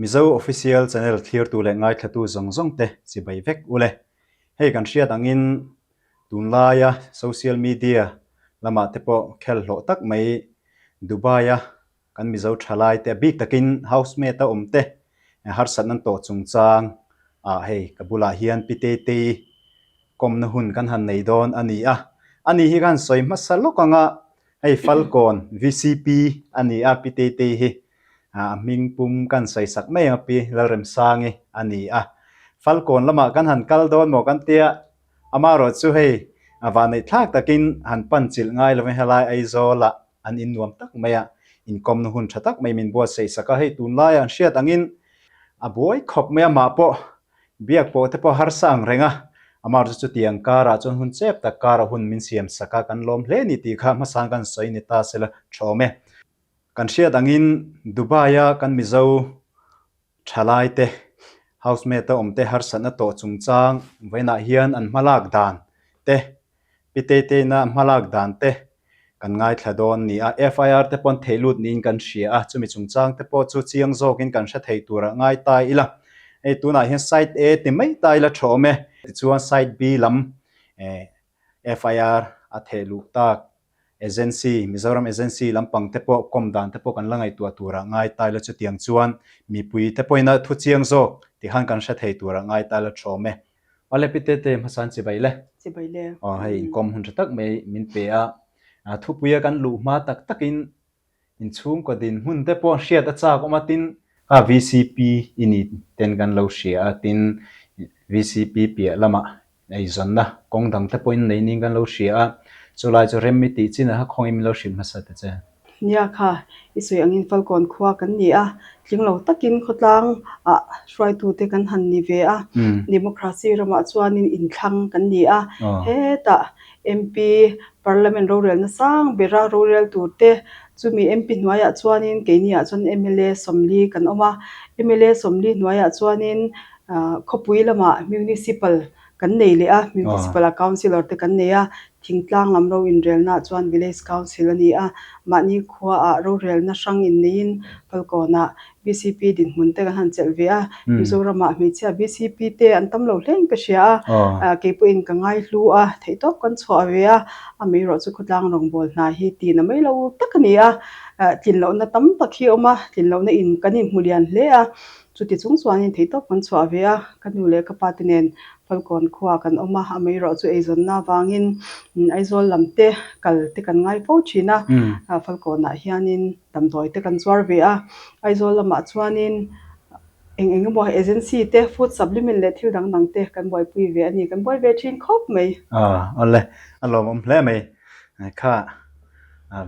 Mizo Official Channel thlirtu leh ngaithlatu zawng zawng te chibai vek ule. Hei kan hriat angin tunlaia social media lamah te pawh khel hlawh tak mai Dubai-a kan Mizo thalai te a bik takin housemate a awm te harsatna an tawh chungchang ah hei ka bulah hian Pi Tetei kawmna hun kan han nei dawn a ni a. Ani hi ka han sawi hmasa lawk anga hei Falkawn VCP a ni a Pi Tetei hi a hming pum ka han sawi sak mai ang a Pi Lalremsangi a ni a. Falkawn lamah kan han kal dawn maw kan tia amaherawh chu hei a vanneih thlak takin han pan chilh ngai lovin helai Aizawl ah an innuam tak mai a, inkawmna hun tha tak mai min buatsaih sak a, hei tunlaia an hriat angin a buai khawp mai a, mah pawh biak pawh te pawh harsa ang reng a, amah chu chutiang karah chuan hun chep tak karah hun min siam sak a, kan lawm hle ni tih kha hmasang kan sawi ni ta sela thawm e. Kan hriat angin Dubai-a kan Mizo Thalaite, housemate-a awmte harsatna tawh chungchang vawiinah hian an hmalak dan te, Piteteina an hmalak dan te kan ngaithla dawn ni a. FIR te pawh an theih lut niin kan hria a, chumi chungchang te pawh chu chiang zawkin kan hre thei turah ngai ta ila. Hei tunah hian side A ti mai ta ila tha awm e. Tichuan side B lam FIR a theh luh tak Agency, Mizoram Agency lampang te pawh kawm dan te pawh kan la ngaihtuah turah ngai ta ila chutiang chuan mipui te pawhin a thu chiang zawk ti khan kan hre thei turah ngai ta ila thawm e. Awle Pi Tete hmasan chibai le. Chibai le. Aw hei inkawm hun tha tak mai min pe a, thupuia kan luh hma tak takin Inchhungkaw dinhmun te pawh hriat a chak awm a, tin kha VCP i ni ten kan lo hria a, tin VCP piah lamah eizawnna kawng dang te pawhin nei niin kan lo hria a, chulai chu rem i tih chin a kha khawngin min lo hrilh hmasa ta che. Nia kha, i sawi angin Falkawn khua kan ni a, tling lo takin khawtlang ah hruaitute kan han ni ve a, democracy ramah chuanin inthlang kan ni a, hetah MP, Parliament rorelna sang bera rorel tur te, chumi MP hnuaiah chuanin keiniah chuan mla 40 kan awm a, mla 40 hnuaiah chuanin khawpui lamah Municipal kan nei leh a, Municipal-a Councillor te kan nei a, thingtlang lam ro inrelnaah chuan Village Council a ni a, mahni khuaah rorelna hrang inneiin Falkawnah BCP dinhmun te kan han chelh ve a, Mizoramah hmeichhia BCP te an tam lo hleng ka hria a, kei pawhin ka ngai hlu a, theihtawp kan chhuah ve a, a mei erawh chu khawtlang rawngbâwl hna hi tih na mai lo tak a ni a, tlin lohna tam tak hi a awm a, tlin lohna in kan inhmu lian hle a, chuti chung chuanin theihtawp kan chhuah ve a, ka nu leh ka pa te nen Falkawn khua kan awm a, a mei erawh chu eizawnna avangin Aizawl lam te kal te kan ngai fo thin a, Falkawnah hianin damdawi te kan zuar ve a, Aizawl lamah chuanin eng eng emaw agency te food supplement leh thil dang dang te kan buaipui ve a ni, kan buai ve thin khawp mai. Aw awle, a lawmawm hle mai. Kha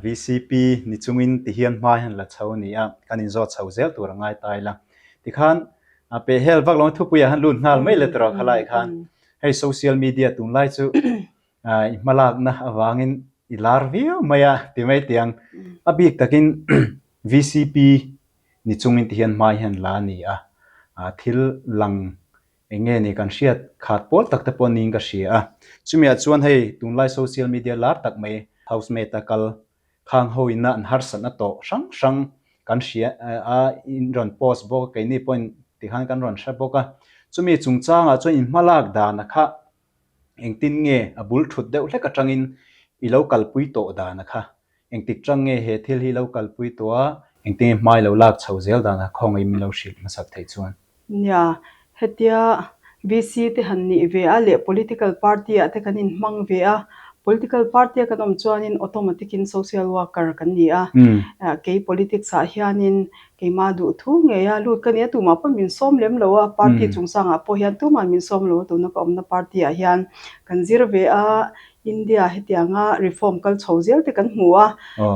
VCP ni chungin tihian hma hian la chho a ni a, kan inzawt chho zel tur a ngai ta ila. Tikhan A peh hel vak lo thupui ah han lut nghal mai le tawrh khalai khan hei social media tunlai chu i hmalakna avangin i lar viau mai a ti mai tiang a bik takin VCP ni chungin ti hian hmai hian la a ni a, thil lang eng nge ni kan hriat khat pawl tak te pawh niin ka hria a, chumi ah chuan hei tunlai social media lar tak mai housemate a kal Khang ho ina an harsatna tawh hrang hrang kan hria a, in rawn post bawk a, keini pawhin tikhan kan rawn hre bawk a. Chumi chungchangah chuan in hmalak dana kha engtin nge a bul thut deuh hlek atangin i lo kalpui tawh dana kha, engtik chang nge he thil hi i lo kalpui tawh a, engtin nge hma i lo lak chho zel dana khawngaih min lo hrilh hmasak theih chuan. Nia, hetia VC te han nih ve a leh political party ah te kan inhmang ve a, political party a kan awm chuanin automatic in social worker kan ni a, kei politics ah hianin keimah duh thu ngei a lut ka ni a, tumah pawh min sawm lem lo a, party chungchangah pawh hian tumah min sawm lo a, tuna ka awmna party ah hian kan zir ve a, India hetianga reform kal chho zel te kan hmu a,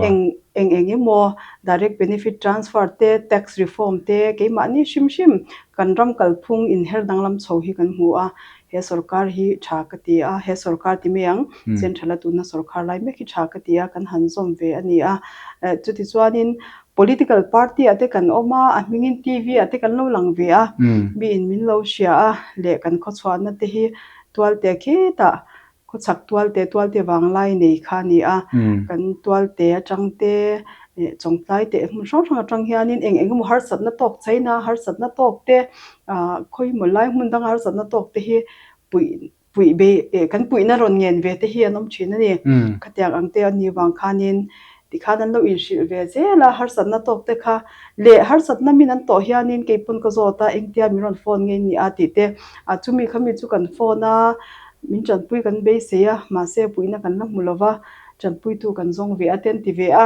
eng eng eng emaw direct benefit transfer te, tax reform te keimahni hrim hrim kan ram kalphung inher danglam chho hi kan hmu a, he sorkar hi tha ka ti a, he sorkar ti mai ang, central a tuna sorkar lai mek hi tha ka ti a, kan han zawm ve a ni a. Chutichuanin political party ah te kan awm a, a hmingin TV ah te kan lo lang ve a, miin min lo hria a leh kan khawchhuahna te hi tualte khitah Khawchhak tualte tualte vanglai nei kha a ni a, kan tualte atang te Chawngtlai teh hmun hrang hrang atang hianin eng eng emaw harsatna tawk China harsatna tawk te ah khawimaw lai hmun danga harsatna tawk te hi puih puih be eh kan puihna rawn ngen ve te hi an awm thin a ni. Khatiang ang te a nih vang khanin tikhan an lo inhrilh ve zel a harsatna tawk te kha leh harsatna min an tawh hianin keipawn ka zawt a engtia min rawn phone nge ni a tih te ah chumi khami chu kan phone a min tanpui kan beisei a mahse puihna kan la hmu lova. Tanpuitu kan zawng ve a te an ti ve a.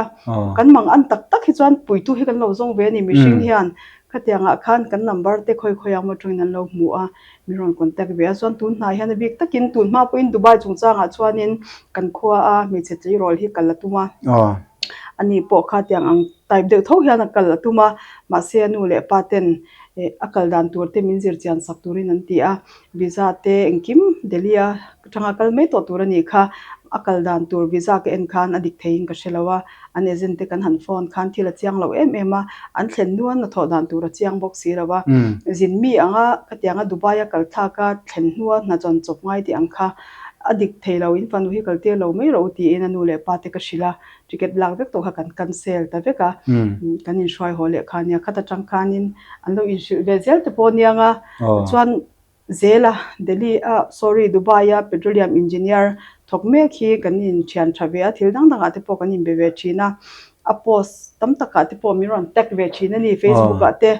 Kan mang an tak tak hi chuan puitu hi kan lo zawng ve a ni. Mihring hian khatiangah khan kan number te khawi khawi ang atangin an lo hmu a, min rawn contact ve a. Chuan tun hnai hian a bik takin tun hma pawhin Dubai chungchangah chuanin kan khua a hmeichhe tleirawl hi kal a tum a. Ani pawh khatiang ang type deuh tho hian a kal a tum a, mahse a nu leh pa ten a kal dan tur te min zir chian sak turin an ti a. Visa te engkim Delhi a atanga kal mai tawh tur a nih kha. A kal dan tur visa ka en khan a dik theiin ka hre lo a, an agent te kan han phone khan thil a chiang lo em em a, an thlen hnu a hnathawh dan tur a chiang bawk si lo a. Zin mi anga khatianga Dubai a kal thlak a thlen hnua hna chuan chawp ngai tih ang kha a dik thei lo, in fanu hi kal tir lo mai rawh u tiin a nu leh pa te ka hrilh a, ticket lak vek tawh kha kan cancel ta vek a, kan inhruai haw leh kha nia, khat atang khanin an lo inhrilh ve zel te pawh aniang a, chuan Zela Delhi a sorry Dubai a petroleum engineer thawk mek hi kan inthian tha ve a, thil dang dangah te pawh kan inbe ve thin a, a post tam takah te pawh min rawn tag ve thin a ni, Facebook ah te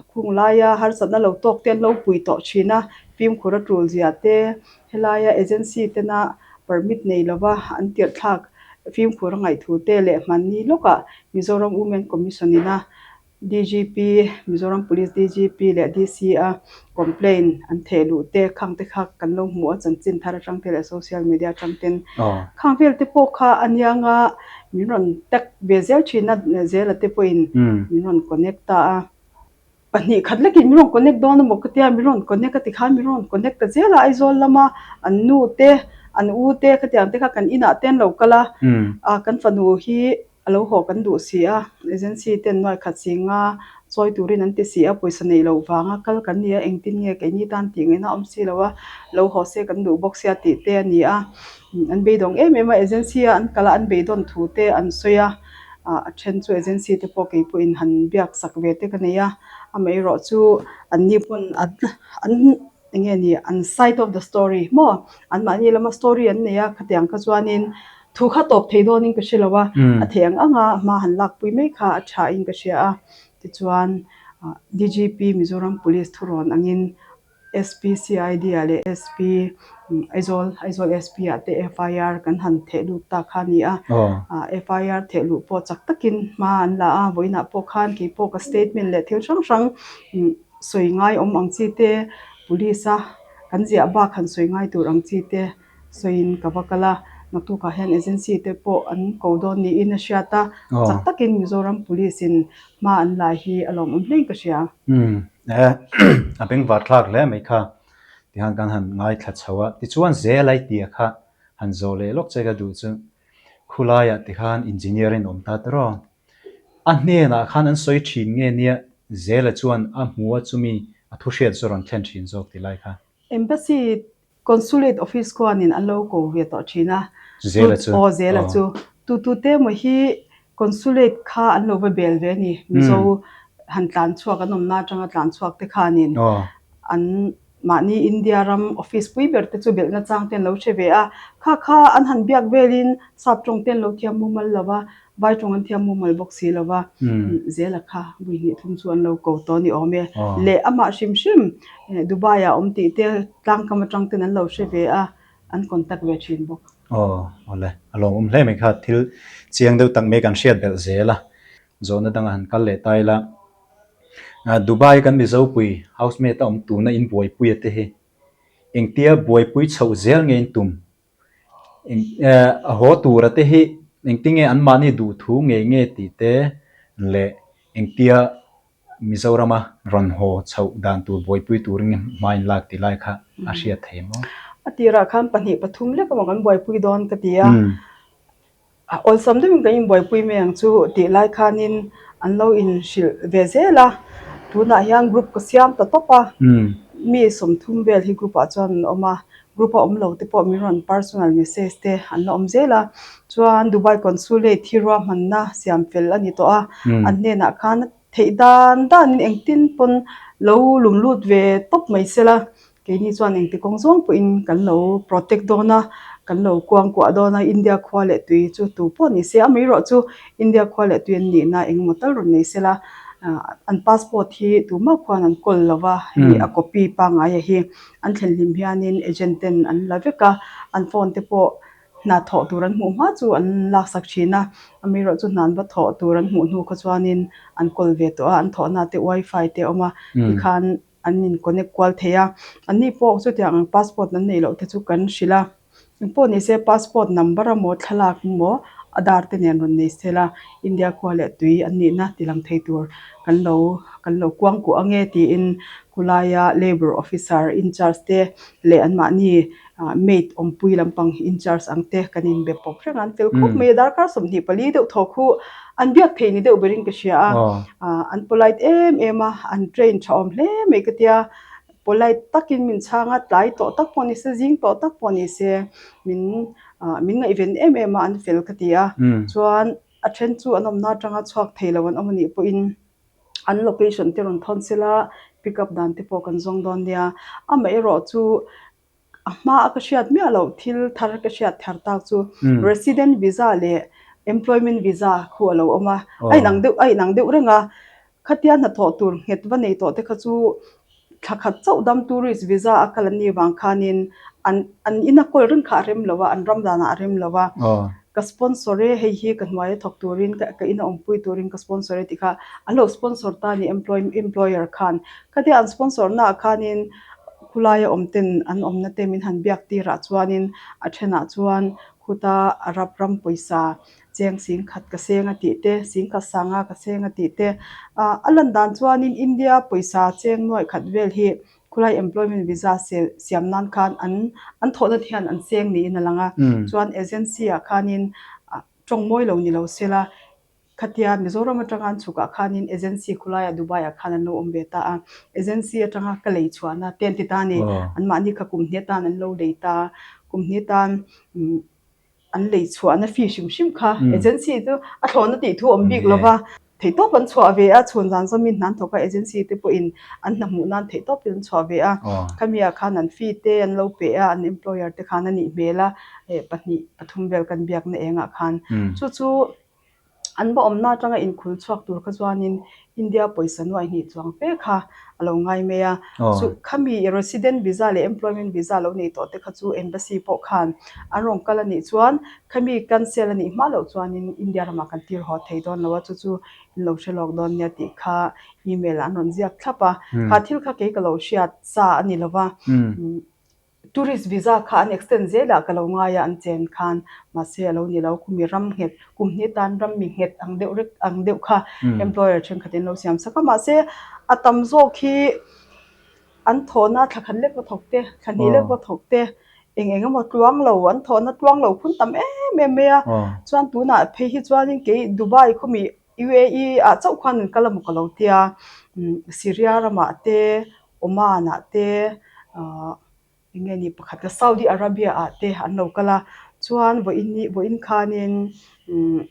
khung laia harsatna lo tawk te an lo pui tawh thin a, fimkhur a tul zia te Helaia agency tena permit nei lova an tirh thlak fimkhur a ngaihthu te leh hmanni lawkah Mizoram Women Commission ina DGP, Mizoram Police DGP leh DC a complaint an theh luh te khang te kha kan lo hmuh a chanchin thar atang te leh social media atang ten khang vel te pawh kha a nianga min rawn tag ve zel thin a zela te pawhin min rawn connect ta a. Pahnih khat lekin min rawn connect dawn emaw ka tia, min rawn connect a tikhan min rawn connect ta zel a, Aizawl lama an nu te, an u te khatiang te kha kan inah te an lo kal a, ah kan fanu hi a lo haw kan duh si a, agency ten nuai khat si nga chawi turin an ti si a, pawisa neih loh vanga kal kan ni a, engtin nge keini tan tih ngaihna a awm si lo a, lo haw se kan duh bawk sia tih te a ni a, an beidawng em em a, agency a an kal a an beidawn thu te an sawi a. ah a then chu agency te pawh kei pawhin han biak sak ve te ka nei a, amaherawh chu an ni pawn an an eng nge ni an side of the story maw anmahni lama story an nei a khatiang kha chuanin thu kha tawp thei dawnin ka hre lo a, a theih ang anga hma han lakpui mai kha a tha in ka hria a, tichuan ah D_G_P Mizoram Police thurawn angin. SP CID ah leh SP Aizawl Aizawl SP ah te FIR kan han theh lut ta kha a ni a. FIR theh luh pawh chak takin hma an la a, vawiinah pawh khan kei pawh ka statement leh thil hrang hrang sawi ngai awm ang chi te, police a kan ziah bak han sawi ngai tur ang chi te sawiin ka va kal a. Naktukah hian agency te pawh an ko dawn niin a hriat a, chak takin Mizoram Police in Hma an lai hi a lawmawm hlein ka hria. Umm e, a bengvar thlak hle mai kha tihan kan han ngaithla chho a, tichuan zel ai tia kha han zawh leh lawk che ka duh chu khulaiah tikhan engineer in awm ta tawh a hnenah khan an sawi thin nge nia Zela chuan a hmu a chumi a thu hriat chu rawn thlen thin zawk ti lai kha. Embassy Consulate office khuanin an lo ko ve tawh thin a. Zela chu. Aw Zela chu. Tu tu te maw hi Consulate kha an lo va bel ve a ni. Mizo han tlan chhuak an awmna atanga tlan chhuak te khanin an mahni India ram office pui ber te chu belhna chang te an lo hre ve a. Kha kha an han biak velin sap tawng te an lo thiam mumal lo va. Vai tawng an thiam mumal bawk si lo va, Zela kha vui hnih thum chu an lo ko tawh a ni awm e. Leh amah hrim hrim Dubai ah awm tih te tlangkam atang ten an lo hre ve a, an contact ve thin bawk. Aw, awle, a lawmawm hle mai kha, thil chiang deuh tak mai kan hriat belh zel a, zawhna dangah han kal leh ta ila. Dubai kan Mizopui housemate a awm tuna in buaipuia te hi engtia buaipui chhoh zel nge in tum? A haw tura te hi engtinge anmahni duh thu ngei nge tih te leh engtia Mizorama rawn haw chhoh dan tur buaipui turin nge hma in lak tih lai kha a hriat thei maw? A tirah khan pahnih pathum lek emaw kan buaipui dawn ka ti a. Awlsam deuhin kan inbuaipui mai ang chu tih lai khanin an lo inhrilh ve zel a, tunah hian group ka siam ta tawp a. Mi 30 vel hi group ah chuan an awm a, group a awm lo te pawh min rawn personal message te an la awm zel a. Chuan Dubai Consulate hi ruahmanna siam fel a ni tawh a, an hnenah khan theih dan danin engtin pawn lo lum lut ve tawp mai se la, Keini chuan engti kawng zawng pawhin kan lo protect dawn a, kan lo kuangkuah dawn a, India khua leh tui chu tu pawh ni se, amaherawh chu India khua leh tui an nihna engemaw tal rawn nei se la, an passport hi tumah khuan an kawl lo va, hemi a copy pangngaia hi an thlen hlim hianin agent ten an la vek a, an phone te pawh hna thawh tur an hmuh hma chu an laksak thin a, amaherawh chu hna an va thawh tur an hmuh hnu kha chuanin an kawl ve tawh a, an thawhna te wifi te a awm a, tikhan. an in connect kual thei a, anni pawh chutiang ang passport an neih loh te chu kan hrilh a, engpawh ni se passport number emaw thlalak emaw Aadhaar te nen rawn nei se la, India khua leh tui an nihna ti lang thei tur kan lo kan lo kuang kuah ange tiin khulaia labour officer incharge te leh anmahni maid awmpui lampang incharge ang te kan inbe pawp reng a, an fel khawp mai a, darkar 24 deuh thaw khu an biak thei ni deuh berin ka hria a, an polite em em a, an train tha awm hle mai ka tia, polite takin min chhang a, tlai tawh tak pawh ni se, zing tawh tak pawh ni se, min min ngaihven em em a, an fel ka ti a, chuan a then chu an awmna atanga chhuak thei lo an awm anih pawhin an location te rawn thawn sela pick up dan te pawh kan zawng dawn nia, amaherawh chu A hma a ka hriat miah loh thil thar ka hriat thar tak chu resident visa leh employment visa khu a lo awm a, a inang deuh a inang deuh reng a, khatia hnathawh tur nghet va nei tawh te kha chu thla khat chauh dam tourist visa a kal an nih vang khanin an an ina kawl reng kha a rem lo a, an ram danah a rem lo a, ka sponsor e hei hi ka hnuaia thawk turin ka ka ina awmpui turin ka sponsor e tih kha an lo sponsor ta a ni employ employer khan, khatia an sponsor naah khanin Khulaia awm ten an awmna te min han biak tirah chuanin a thenah chuan khuta Arab ram pawisa cheng 10,000 ka seng a tih te, 10,000 sanga ka seng a tih te, a lan dan chuanin India pawisa cheng nuaih khat vel hi khulai employment visa siam nan khan an an thawhna te hian an seng niin a lang a. Chuan agency ah khanin tawng mawi lo ni lo sela Khatia Mizoram atanga an chhukah khanin agency khulaiah Dubai-ah khan an lo awm ve ta a, agency atanga ka lei chhuahna te an ti ta a ni. Anmahni kha kum hnih atan an lo lei ta a, kum hnih atan an lei chhuahna fee hrim hrim kha agency chu a thlawhna tih thu awm bik lo va, theihtawp an chhuah ve a, chhun zan zawmin hna an thawk a, agency te pawhin an hna hmuh nan theihtawpin an chhuah ve a, khamiah khan an fee te an lo pe a, an employer te khan a nih hmel a, pahnih pathum vel kan biakna engah khan chu chu. An va awmna atanga inkhul chhuak tur kha chuanin India pawisa nuai hnih chuang fe kha a lo ngai mai a. Chu khami resident visa leh employment visa lo nei tawh te kha chu embassy pawh khan an rawn kal a nih chuan khami cancel a nih hma loh chuanin India ramah kan tir haw thei dawn lo a, chu chu in lo hre lawk dawn nia tih kha email ah an rawn ziak thlap a. Kha thil kha kei ka lo hriat sa a ni lo va. Tourist visa kha an extend zel ah ka lo ngai a an chen khan mahse a lo ni lo khumi ram nghet kum hnih tan ram mi nghet ang deuh rek ang deuh kha employer thenkhat in lo siam sak a mahse a tam zawk hi an thawhna thla khat lek va thawk te thla hnih lek va thawk te eng eng emaw tluang lo an thawhna tluang lo phun tam em em mai a chuan tunah phei hi chuanin kei Dubai khumi UAE ah chauh khan an kal emaw ka lo tia Syria ramah te Oman ah te ahh eng nge ni pakhat kha Saudi Arabia ah te an lo kal a chuan vawiin hi vawiin khanin umm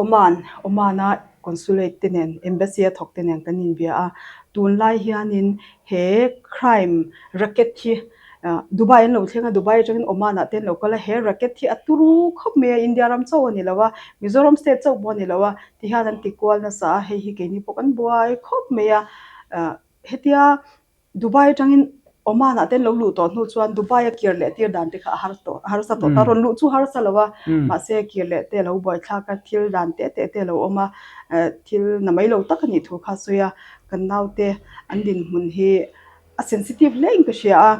Oman Oman a consulate te nen embassy a thawk te nen kan inbia a tunlai hianin he crime racket hi ah Dubai an lo thleng a Dubai atangin Oman ah te an lo kal a he racket hi a turu khawp mai a India ram chauh a ni lo a Mizoram state chauh pawh a ni lo a tihian an ti kual nasa a hei hi keini pawh kan buai khawp mai a. Ah hetia Dubai atangin Oman ah te an lo luh tawh hnu chuan Dubai a kir leh tir dan te kha a har tawh a harsa tawh ta rawn luh chu harsa lo a mahse kir leh te a lo buaithlak a thil dan te te te a lo awm a eh thil na mai lo tak a nih thu kha a sawi a kan naute an dinhmun hi a sensitive hle in ka hria a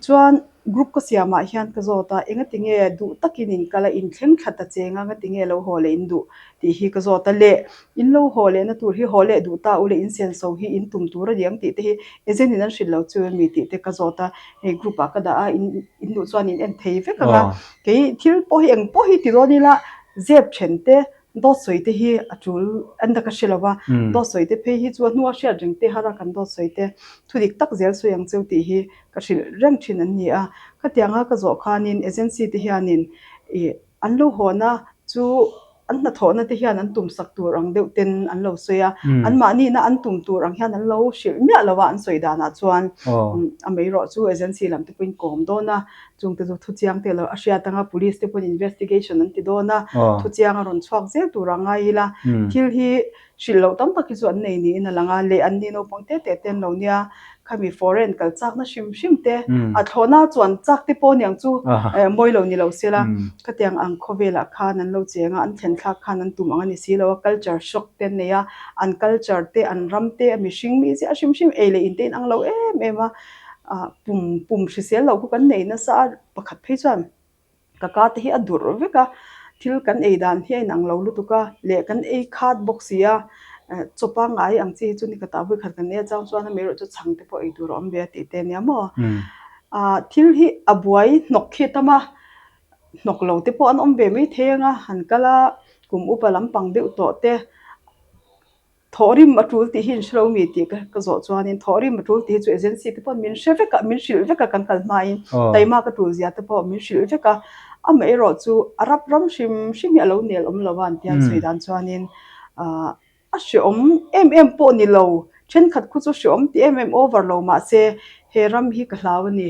chuan group ka siamah hian ka zawt a engatinge duh takin in kal a inthleng thla ta cheng a ngatinge lo haw leh in duh tih hi ka zawt a le in lo haw lehna tur hi haw leh duh ta u le in senso hi in tum tur a ni ang tih te hi agent in an hrilh lo chu mi tih te ka zawt a hei group ah ka dah a in in duh chuan in en thei vek ang a kei thil pawh hi eng pawh hi ti dawn ila zep then te. Dawt sawi te hi a tul en ta ka hre lo va, dawt sawi te phei hi chu a hnua hriat reng te har a kan dawt sawi te thu dik tak zel sawi ang cheu tih hi ka hrilh reng thin an ni a. Khatianga ka zawh khanin agency te hianin ih an lo hawna chu an hnathawhna te hian an tum sak tur ang deuh ten an lo sawi a, anmahnina an tum tur ang hian an lo hrilh miah lo a an sawi danah chuan amaherawh chu agency lam te pawhin kawm dawn a. Chungte chu thuchiang te lo a hriat anga police te pawn investigation an ti dawn a, thuchiang a rawn chhuak zel tur a ngai ila, thil hi hrilh loh tam tak hi chu an nei niin a lang a, leh an ni naupang te te te an lo nia, khami foreign kal chakna hrim hrim te, a thlawhna chuan chak te pawh aniang chu mawi lo ni lo sela, khatiang ang khawvelah khan an lo cheng a, an thlen thlak khan an tum ang a ni si lo a, culture shock te an nei a, an culture te an ram te a mihring mi ziah hrim hrim ei leh in te inang lo em em a. Ah pum pum hrisel loh khu kan nei nasa a, pakhat phei chuan ka ka te hi a durh vek a, thil kan ei dan hi a inang lo lutuk a, leh kan ei khat bawk si a, eh chaw pangngai ang chi hi chu ni khatah vawi khat kan ei a chang chuan a mei erawh chu chhang te pawh ei tur a awm ve a tih te ania maw. Ah thil hi a buai hnawk khi a tam a, hnawk lo te pawh an awm ve mai thei ang a, han kal a kum upa lampang deuh tawh te. Thawhrim a tul tih hi in hre lo mi tih ka zawh chuanin thawhrim a tul tih hi chu agency te pawh min hre vek a, min hrilh vek a kan kal hmain taima ka tul zia te pawh min hrilh vek a, amaherawh chu a rap ram hrim hrim hi a lo nel awm lo a an tia an sawi dan chuanin ah a hreawm em em pawh ni lo, thenkhat khu chu hreawm ti em em over lo mahse he ram hi ka hlau a ni,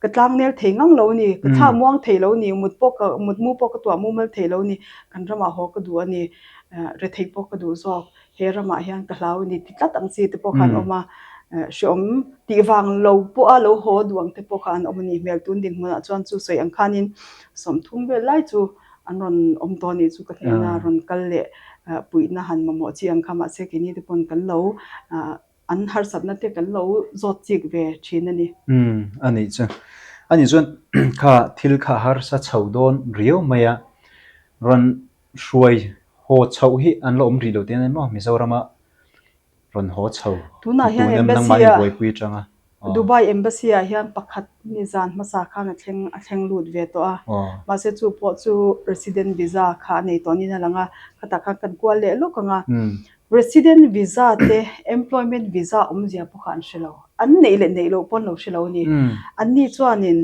ka tlang nel thei ngang lo a ni, ka thla muang thei lo a ni, mut pawh ka mut mu pawh ka tuah mumal thei lo a ni, kan ramah haw ka duh a ni, rethei pawh ka duh zawk, he ramah hian ka hlau a ni ti tlat ang chi te pawh kha an awm a, hreawm tih vang lo pawha lo haw duh ang te pawh kha an awm a nih hmel tun dinhmunah chuan chu sawi ang khanin 30 vel lai chu an rawn awm tawh a nih chu ka hnena rawn kal leh puihna han mamawh chi ang kha mahse keini te pawn kan lo An harsatna te kan lo zawt chik ve thin a ni. Umm, a nih chu. A nih chuan kha thil kha harsa chho dawn riau mai a, rawn hruai haw chhoh hi an la awm rih lo te ania maw Mizorama rawn haw chho Tunah hian tun em nangmah embassy i ah buaipui atanga. Aw. Dubai embassy ah hian pakhat nizan hmasa khan a thleng a thleng lut ve tawh a, Aw. mahse chu pawh chu resident visa kha a nei tawh niin a lang a, khatah khan kan kual leh lawk ang a. Umm. Resident visa te employment visa awmzia pawh kha an hre lo. An neih leh neih loh pawh an lo hre lo a ni. Anni chuanin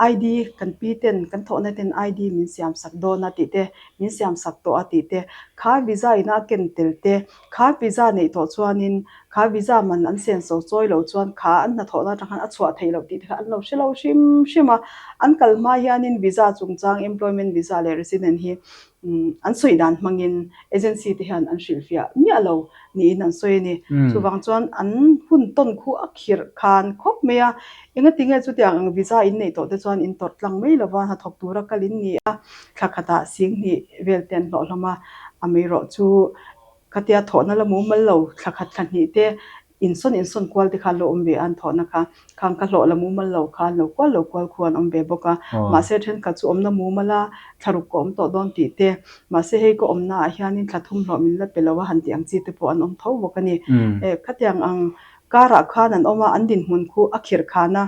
ID kan pi ten kan thawhna ten ID min siam sak dawn a tih te, min siam sak tawh a tih te, kha visa ina a ken tel te, kha visa neih tawh chuanin kha visa man an senso chawi lo chuan kha an hnathawhna atang khan a chhuah theih loh tih te kha an lo hre lo hrim hrim a. An kal hma hianin visa chungchang employment visa leh resident hi An sawi dan hmangin agency te hian an hrilhfiah miah lo niin an sawi a ni. Chuvang chuan an hun tawn khu a khirh khan khawp mai a, engatinge chutiang ang visa in neih tawh te chuan in tawrh tlang mai lova hnathawk tura kal in ni a, thla khatah singhnih vel te an hlawh hlawm a, a meirawh chu khatia thawhna la mumal lo thla khat thla hnih te Insawn insawn kual te kha an lo awm ve a, an thawhna kha khang ka hlawh la mumal lo kha an lo kual lo kual khu an awm ve bawk a. Mahse thenkhat chu awmna mumal a, thlaruk ka awm tawh dawn tih te, mahse hei ka awmna ah hianin thla thum hlawh min la pe lo a han tih ang chi te pawh an awm tho bawk a ni. Khatiang ang karah khan an awm a, an dinhmun khu a khirh khan a,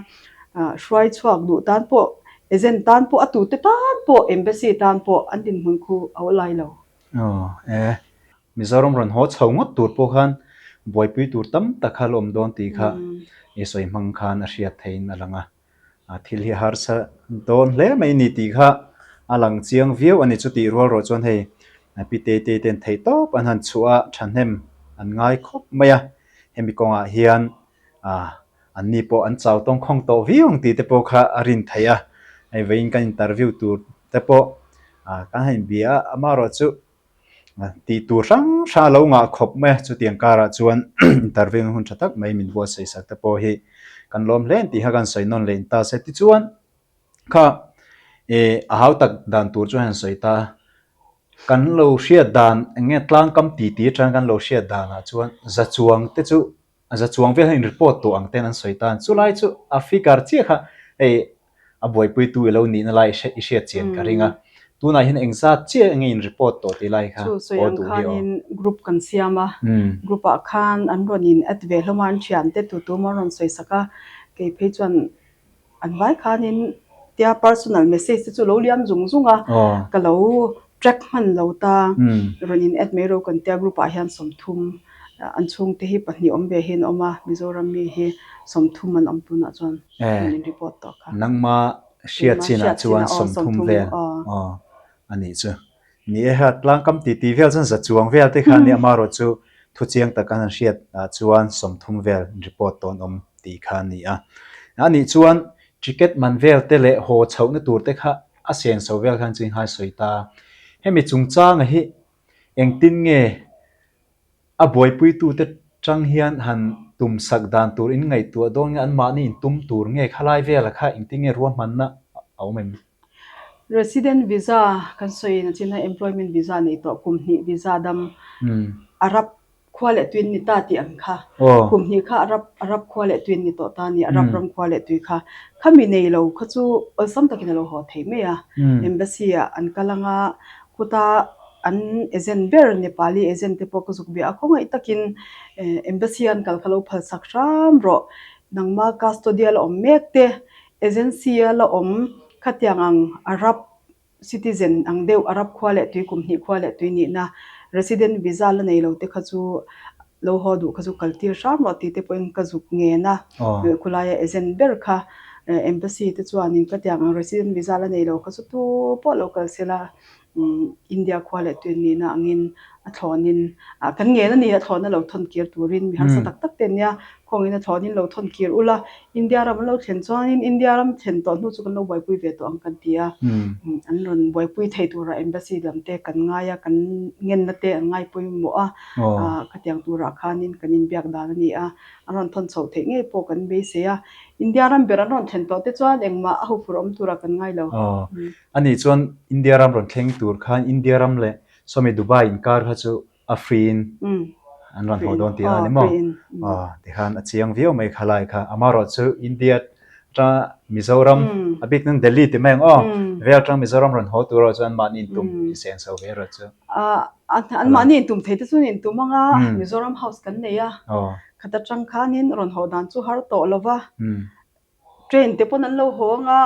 hruai chhuak duh tan pawh, agent tan pawh, a tute tan pawh, embassy tan pawh an dinhmun khu a awlai lo. Aw e. Mizoram rawn haw chho ngawt tur pawh khan buaipui tur tam tak kha la awm dawn tih kha i sawi hmang khan a hriat theiin a lang a. Thil hi harsa dawn hle mai ni tih kha a lang chiang viau a ni. Chutih rual rawh chuan hei Pi Teitei ten theihtawp an han chhuah a, thahnem an ngai khawp mai a. Hemi kawngah hian anni pawh an chau tawngkhawng tawh viau ang tih te pawh kha a rin theih a. Hei vawiin kan interview tur te pawh kan han inbia a, amaherawhchu Tih tur hrang hrang a lo ngah khawp mai a, chutiang karah chuan interview hun tha tak mai min buatsaih sak te pawh hi kan lawm hle tih kha kan sawi nawn leh ta se. Tichuan kha ih a hau tak dan tur chu han sawi ta, kan lo hriat dan eng nge tlangkam ti ti atang kan lo hriat danah chuan za chuang te chu A za chuang vel hian report tawh ang ten an sawi tan. Chulai chu a figure chiah kha hei a buaipuitu i lo nihna lai i hriat chian ka ring a. Tunah hian engzat chiah nge in report tawh tih lai kha Chu sawi aw ang duh hi aw. khanin group kan siam a, group ah khan an rawn in add ve hlawm a, an thiante tu tu maw an rawn sawi sak a, kei phei chuan an vai khanin tia personal message te chu lo liam zung zung a, ka lo. Track hman lo ta rawn in add mai ro kan tia group ah hian 30 an chhungte hi pahnih awm ve hi an awm a, Mizoram mi hi 30 an awm tunah chuan rawn in report tawh kha. Nangma hriat chinah chuan 30 vel aw a nih chu. Ni e ha tlangkam titi vel chuan za chuang vel te kha a nia amaherawh chu thu chiang tak an han hriat ah chuan 30 vel report tawh an awm tih kha a ni a. A nih chuan ticket man vel te leh haw chhohna tur te kha A senso vel khan chu inghai sawi ta. Hemi chungchanga hi engtin nge a buaipuitute tang hian han tum sak dan tur in ngaihtuah dawn nge anmahni in tum tur nge khalai vela kha engtin nge ruahmanna a awm em? Resident visa kan sawi in a chin a employment visa nei tawh kum hnih visa dam Arab Khua leh tuin ni ta tih ang kha. Kum hnih kha Arab Arab khua leh tuin ni tawh ta ni, Arab ram khua leh tui kha. Khami nei lo kha chu awlsam takin a lo haw thei mai a. Embassy ah an kal anga khuta an agent ber Nepali agent te pawh ka zuk bia a, khawngaih takin embassy an kal kha lo phal sak hram rawh. Nangma custodial awm mek te, agency a la awm khatiang ang Arab Citizen ang deuh Arab khua leh tui kum hnih khua leh tui nihna resident visa la nei lo te kha chu lo haw duh kha chu kal tir hram rawh tih te pawhin ka zuk ngen a, khulaia agent ber kha embassy te chuanin ka tiang ang resident visa la nei lo kha chu tu pawh lo kal sela India khua leh tui nihna angin a thlawnin kan ngen a ni a thlawna lo thawn kir turin mi harsa tak tak te ania Khawngin a thlawnin lo thawn kir ula, India ram an lo thlen chuanin India ram thlen tawh hnu chu kan lo buaipui ve tawh ang kan ti a. An rawn buaipui thei tura embassy lam te kan ngai a, kan ngenna te an ngai pawimawh a, khatiang turah khanin kan inbiak dan a ni a, an rawn thawn chhoh theih ngei pawh kan beisei a. India ram ber an rawn thlen tawh te chuan engmah a huphurh awm turah kan ngai lo. Anih chuan India ram rawn thleng tur khan India ram leh sawmi Dubai inkar kha chu a free in an rawn haw dawn tih a ni maw? Aw tikhan a chiang viau mai kha lai kha. Amaherawh chu India atanga Mizoram a bik nan Delhi ti mai ang aw vel atang Mizoram rawn haw tur erawh chuan mahni intum insen chho ve erawh chu. An mahni intum thei te chuan intum anga Mizoram house kan nei a khat atang khanin rawn haw dan chu har tawh lo va. Train te pawn an lo haw ang a,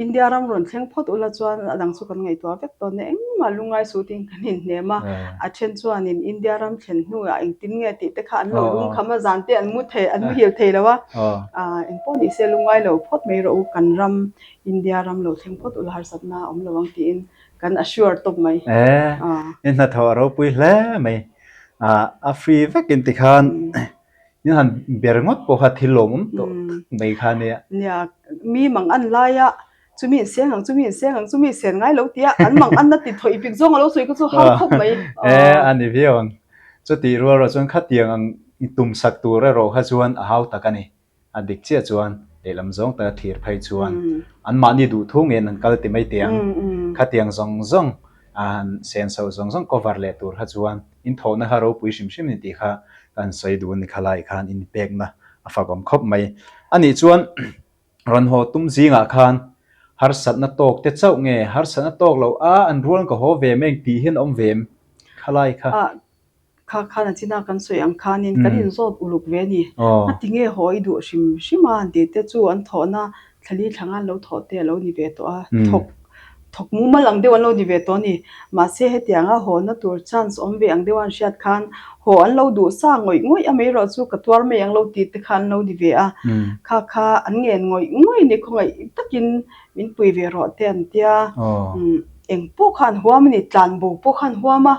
India ram rawn thleng phawt ula chuan a dang chu kan ngaihtuah vek dawn e, engmah lungngai suh tiin kan inhnem a, a then chuanin India ram thlen hnuah engtin nge tih te kha an lo lungkham a, zan te an mu thei, an muhil thei lo a, engpawh ni se lungngai lo phawt mai rawh u, kan ram India ram lo thleng phawt ula harsatna a awm lo ang tiin kan assure tawp mai. E, i hnathawh a ropui hle mai, a free vekin tikhan. In han ber ngawt pawh kha thil lawmawm tawh tak mai kha nia. Nia, mi mang an lai a, chumi in seng ang, chumi in seng ang, chumi sen ngai lo tia an mang an na ti thawih bik zawng a lo sawi kha chu har khawp mai. E, a ni viau ang. Chutih rual erawh chuan khatiang ang tum sak tur erawh kha chuan a hau tak a ni. A dik chiah chuan lehlam zawng taka thlir phei chuan anmahni duh thu ngeiin an kal ti mai teh ang. Khatiang zawng zawng an senso zawng zawng cover leh tur kha chuan In thawhna kha ropui hrim hrim ni tih kha ka han sawi duh a ni kha lai khan in pekna a fak awm khawp mai. A nih chuan rawn haw tum zingah khan harsatna tawk te chauh nge harsatna tawk lo a an rual ka haw ve mai ang tih hian a awm ve em kha lai kha. Kha khan a china kan sawi ang khanin kan inzawt uluk ve a ni. A ti nge haw i duh hrim hrim a han tih te chu an thawhna Thlali thlang an lo thawh te a lo ni ve tawh a, thawk thawk mumal ang deuh an lo ni ve tawh a ni. Mahse hetianga hawna tur chance awm ve ang deuh a an hriat khan haw an lo duh sa ngawih ngawih a mai erawh chu ka tuar mai ang lo tih te kha an lo ni ve a. Kha kha an ngen ngawih ngawih ni khawngaih takin min pui ve rawh te an tia. Eng pawh kha an huam a ni, tlanbo pawh kha an huam a,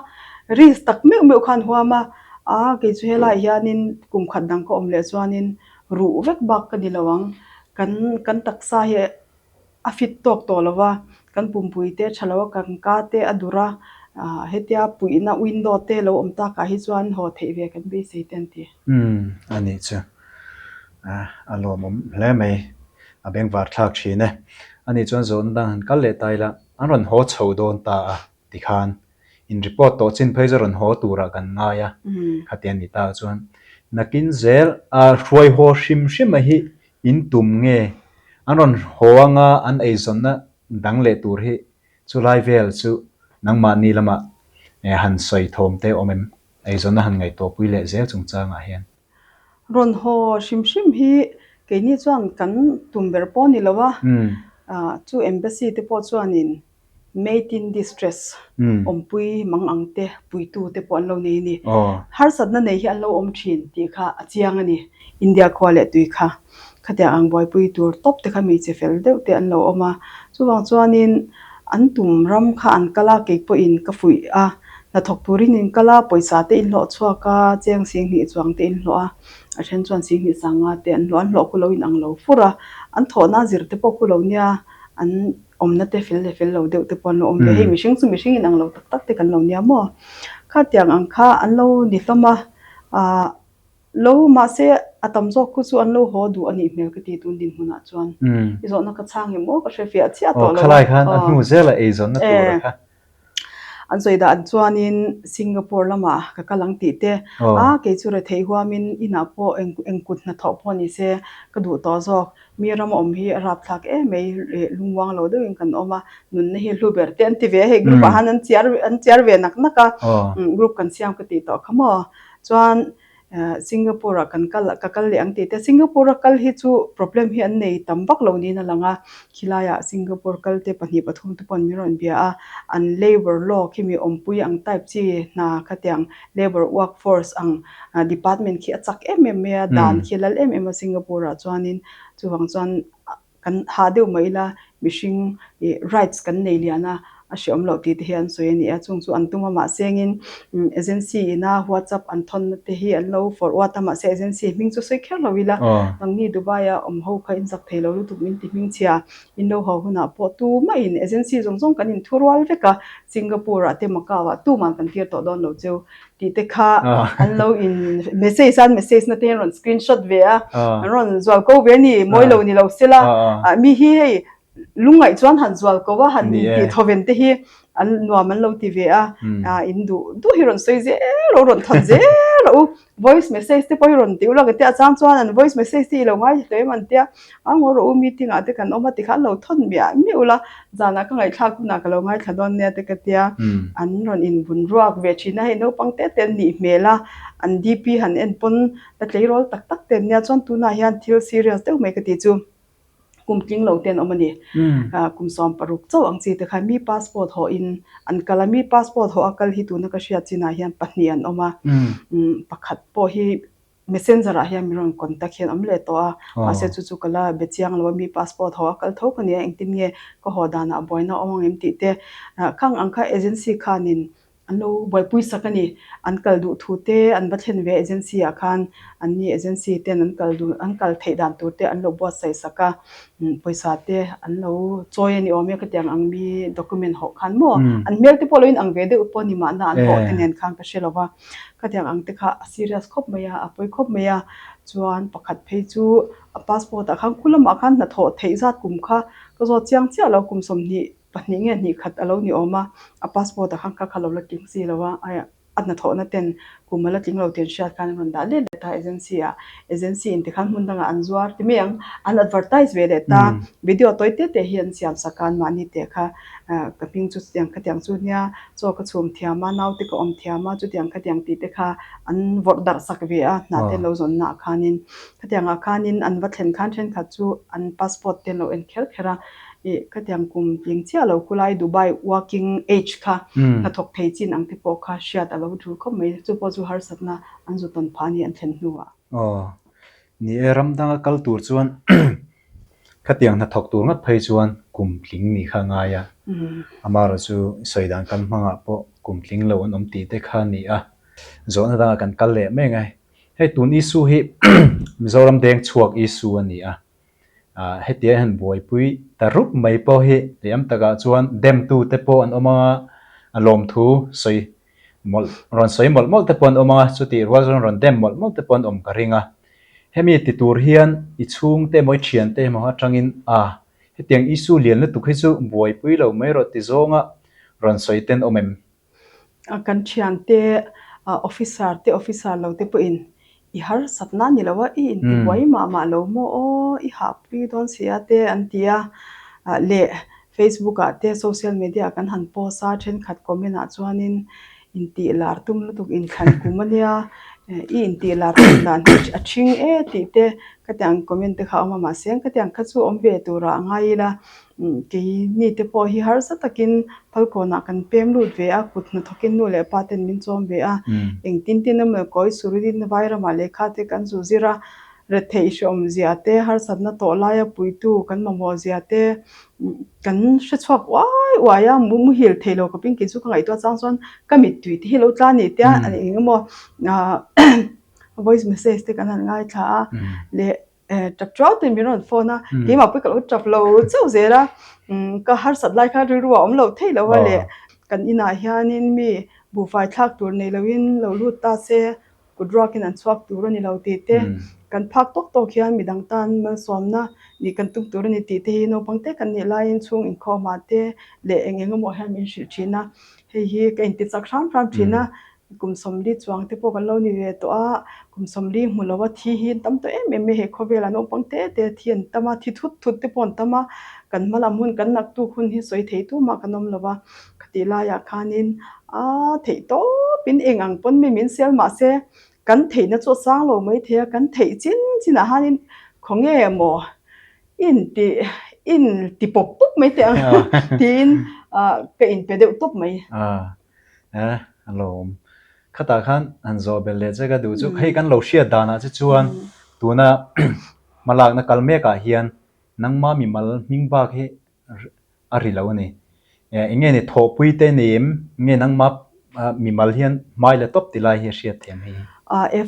risk tak meuh meuh kha an huam a. A kei chu helaiah hianin kum khat dang ka awm leh chuanin ruh vek bak ka ni lo ang. Kan kan taksa hi a fit tawk tawh lo va, kan pumpui te tha lo a, kan ka te a dur a, ah hetia puihna window te lo awm takah hi chuan haw theih ve kan beisei te an ti. Umm a nih chu. A lawmawm hle mai. A bengvar thlak thin e. A nih chuan zawhna dang han kal leh ta ila, an rawn haw chho dawn ta a tikhan In report tawh chin phei chu rawn haw turah kan ngai a, khatiang ni ta chuan nakin zel a hruai haw hrim hrim a hi in tum nge an rawn haw anga an eizawnna dang leh tur hi chulai vel chu nangmahni lamah han sawi thawm te awm em? Eizawnna han ngaihtuahpui leh zel chungchangah hian. Rawn haw hrim hrim hi keini chuan kan tum ber pawh a ni lo a, chu embassy te pawh chuanin. Made in distress, awmpui mang ang te, puitu te pawh an lo nei a ni. Harsatna nei hi an lo awm thin tih kha a chiang a ni. India khua leh tui kha khatiang ang buaipui tur tawp te kha hmeichhe fel deuh te an lo awm a. Chuvang chuanin an tum ram kha an kal a, kei pawhin ka fuih a, hnathawk turin in kal a, pawisa te in hlawh chhuak a, cheng singhnih chuang te in hlawh a, a then chuan singhnih sanga te an hlawh a, an hlawh khu lo inang lo fur a, an thawhna zir te pawh khu lo nia an. Awmna te fel leh fel lo deuh te pawh an lo awm ve. Hei mihring chu mihring inang lo tak tak te kan lo nia maw? Khatiang ang kha an lo ni hlawm a, aah lo mahse a tam zawk khu chu an lo haw duh a nih hmel ka ti tun dinhmunah chuan. I zawhna ka chhang em aw ka hre fiah chiah tawh lo a. Aw khalai khan a hnu zela eizawnna tur a kha. An sawi dan chuanin Singapore lamah ka kal ang tih te, a kei chu retheih huamin inah pawh eng eng kut hnathawh pawh ni se ka duh tawh zawk. Mi ram awm hi a rapthlak em mai lungmuang lo deuhin kan awm a, nunna hi hlu ber te an ti ve a, hei group ah han an chiar an chiar ve nak nak a, group kan siam ka tih tawh kha maw. Chuan Singapore ah kan kal ka kal leh ang tih te, Singapore a kal hi chu problem hi an nei tam vak lo niin a lang a, khilaiah Singapore kal te pahnih pathum te pawh min rawn bia a, an labour law khi mi awmpui ang type chi hna khatiang labour workforce ang department khi a chak em em mai a, dan khi a lal em em a Singapore ah chuanin chuvang chuan kan hah deuh mai ila mihring ih rights kan nei lian a, a hreawm loh tih te hi an sawi a ni a, chung chu an tum a mahse engin agency ina WhatsApp an thawnna te hi an lo forward a mahse agency hming chu sawi kher lo ila nangni Dubai a awm ho kha in zak thei lo lutuk min ti hmingchhia in lo haw hunah pawh tumahin agency zawng zawng kan inthurual vek a Singapore ah te Macau ah tuman kan tir tawh dawn lo cheu tih te kha an lo in message an message na te an rawn screenshot ve a an rawn zual ko ve a ni mawi lo ni lo sela mi hi hei lungngaih chuan han zual ko a han tih thawven te hi an nuam an lo ti ve a in duh duh hi rawn sawi zel rawh u rawn thawn zel rawh u voice message te pawh hi rawn ti ulak a tia a chang chuan an voice message te i lo ngaithla tawh em an tia a ngaw rawh u meeting ah te kan awm a tikhan lo thawn miah miah ula zanah ka ngaihthlak hunah ka lo ngaithla dawn nia te ka tia an rawn in vun ruak ve thin a hei naupang te te an nih hmel a an D_P han en pawn la tleirawl tak tak te an nia chuan tunah hian thil serious deuh mai ka tih chu. Kum tling lo te an awm a ni. Kum 16 chauh ang chi te khan mi passport hawh in an kal a, mi passport hawh a kal hi tuna ka hriat chinah hian pahnih an awm a. Pakhat pawh hi messenger ah hian min rawn contact hian awm leh tawh a, mahse chu chu ka la be chiang lo a, mi passport hawh a kal tho ka ni a, engtin nge ka haw danah buaina a awm ang em tih te khang ang kha agency khanin An lo buaipui sak a ni. An kal duh thu te an va thlen ve agency ah khan an ni agency ten an kal duh an kal theih dan tur te an lo buatsaih sak a, pawisa te an lo chawi a ni awm e khatiang ang mi document hawh khan maw an hmel te pawh lo inang ve deuh pawh a ni mahna an hawh te nen khan ka hre lo va, khatiang ang te kha a serious khawp mai a, a pawi khawp mai a, chuan pakhat phei chu a passport ah khan khu lamah khan hnathawh theih zat kum kha ka zawt chiang chiah lo kum 20 Pahnih nge hnih khat a lo ni awm a, a passport ah khan kha kha lo la tling si lo a, a hnathawhna ten kum a la tling lo tih an hriat khan an rawn dah let let a agency ah, agency in tikhan hmun dangah an zuar ti mai ang, an advertise ve leh ta, video tawi te te hi an siam sak a, anmahni teh kha ka hming chu chutiang khatiang chu nia, chaw ka chhum thiam a, naute ka awm thiam a, chutiang khatiang tih te kha an vawrh darh sak ve a, hna te an lo zawn naah khanin, khatiangah khanin an va thlen khan thenkhat chu an passport te an lo en kher kher a. Ih khatiang kum tling chiah lo khulai Dubai working age kha hnathawk thei chin ang te pawh kha hriat a lo tul khawp mai. Chu pawh chu harsatna an zu tawn phah a ni an thlen hnuah. Aw, ni e, ram danga kal tur chuan khatiang hnathawk tur ngat phei chuan kum tling nih kha a ngai a. Amaherawh chu sawi dan kan hmangah pawh kum tling lo an awm tih te kha a ni a. Zawhna dangah kan kal leh mai ang e. Hei tun issue hi Mizoram deng chhuak issue a ni a. Hetiang hian buaipui ta rup mai pawh hi lehlam takah chuan demtute pawh an awm ang a, a lawmthu sawi mawlh rawn sawi mawlh mawlh te pawh an awm ang a, chutih rual chuan rawn dem mawlh mawlh te pawh an awm ka ring a. Hemi ti tur hian i chhungte emaw i thiante emaw atangin a hetiang issue lian lutuk hi chu buaipui lo mai rawh ti zawnga rawn sawi ten awm em? Kan thiante officer te officer lo te pawhin i harsatna a ni lo a, i intibuai mah mah lo maw aw, i hahpui dawn si a te an ti a, leh Facebook ah te social media ah kan han post a, thenkhat comment ah chuanin intih lar tum lutuk inthlan kum a nia, i intih lar tum dan hi a thing e tih te khatiang comment te kha a awm a, mahse khatiang kha chu awm ve turah a ngai ila. Keini te pawh hi harsa takin Falkawnah kan pem lut ve a, kut hnathawkin nu leh pa ten min chawm ve a. Engtin tin emaw kawi surin Vairamah lehkha te kan zu zir a, retheih hreawm zia te, harsatna tawh laia puitu kan mamawh zia te kan hre chhuak uai uai a, muhil thei lo khawpin kei chu ka ngaihtuah chang chuan ka mittui te hi lo tla ni tia eng emaw voice message te kan han ngaithla a leh tap chuau ten min rawn phone a, keimah pawh ka lo tap lo chauh zel a, ka harsat lai khan rilru a awm lo thei lo a leh kan inah hianin mi buhfai thlak tur nei loin lo lut ta se kut ruakin an chhuak tur a ni lo tih te, kan phak tawk tawk hian midang tan malsawmna nih kan tum tur a ni tih te hi naupang te kan nih laiin chhung inkhawmah te leh eng eng emaw hian min hrilh thin a, hei hi ka inti chak hram hram thin a, kum 40 chuang te pawh kan lo ni ve tawh a, kum 40 hmu lo a thi hi an tam tawh em em mai, he khawvelah naupang te te thi an tam a, thi thut thut te pawh an tam a, kan hma lam hun kan naktuk hun hi sawi thei tumah kan awm lo va. Khatih laiah khanin a theih tawpin eng ang pawn mi min sel mah se kan theihna chu a sang lo mai thei a, kan theih chin chinah hanin khawnge maw in ti in ti pawp pawp mai teh ang tiin ka inpe deuh tawp mai. A a lawm. Khatah khan han zawh belh leh che ka duh chu hei kan lo hriat danah che chuan tuna hmalakna kal mekah hian nangma mimal hming bak hi a ri lo a ni. Eng nge ni thawhpui te ni em? Nge nangmah mimal hian hmai la tawp ti lai hi a hriat thiam hei hi.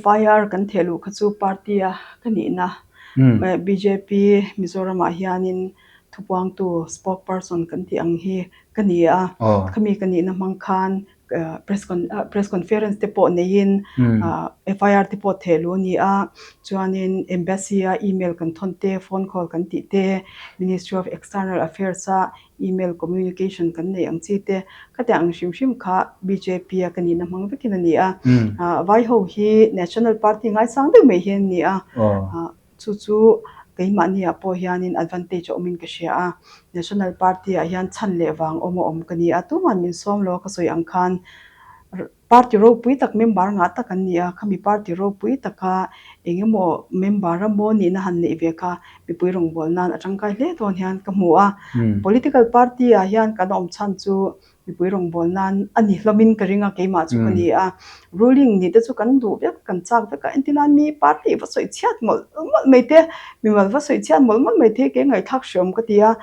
FIR kan theh luh kha chu party a ka nihna bjp Mizoramah hianin thupuangtu spokesperson kan tih ang hi ka ni a. Khami ka nihna hmang khan press con press conference te pawh neiin FIR te pawh theh luh a ni a, chuanin embassy a email kan thawn te, phone call kan tih te, Ministry of External Affairs a email communication kan neih ang chi te, khatiang ang hrim hrim kha bjp a ka nihna hmang vekin a ni a. Vai ho hi National Party ngaisang deuh mai hi an ni a. Chu chu keimahniah pawh hianin advantage a awmin ka hria a, National Party-ah hian chhan leh vang awm a awm ka ni a, tuma'n min sawm lo a ka sawi ang khan party ropui tak member ngah tak an ni a, khami party ropui taka eng emaw member a maw nihna han neih ve kha mipui rawngbâwl nan a tangkai hle dawn hian ka hmu a. Political party-ah hian kan awm chhan chu Mipui rawngbâwl nan a ni hlawmin ka ring a, keimah chu ka ni a. Ruling nih te chu kan duh vek, kan châk vek a, entirnan mi party va sawi chhiat mawlh mawlh mai te, mimal va sawi chhiat mawlh mawlh mai te hi kei ngaihthlak hreawm ka ti a.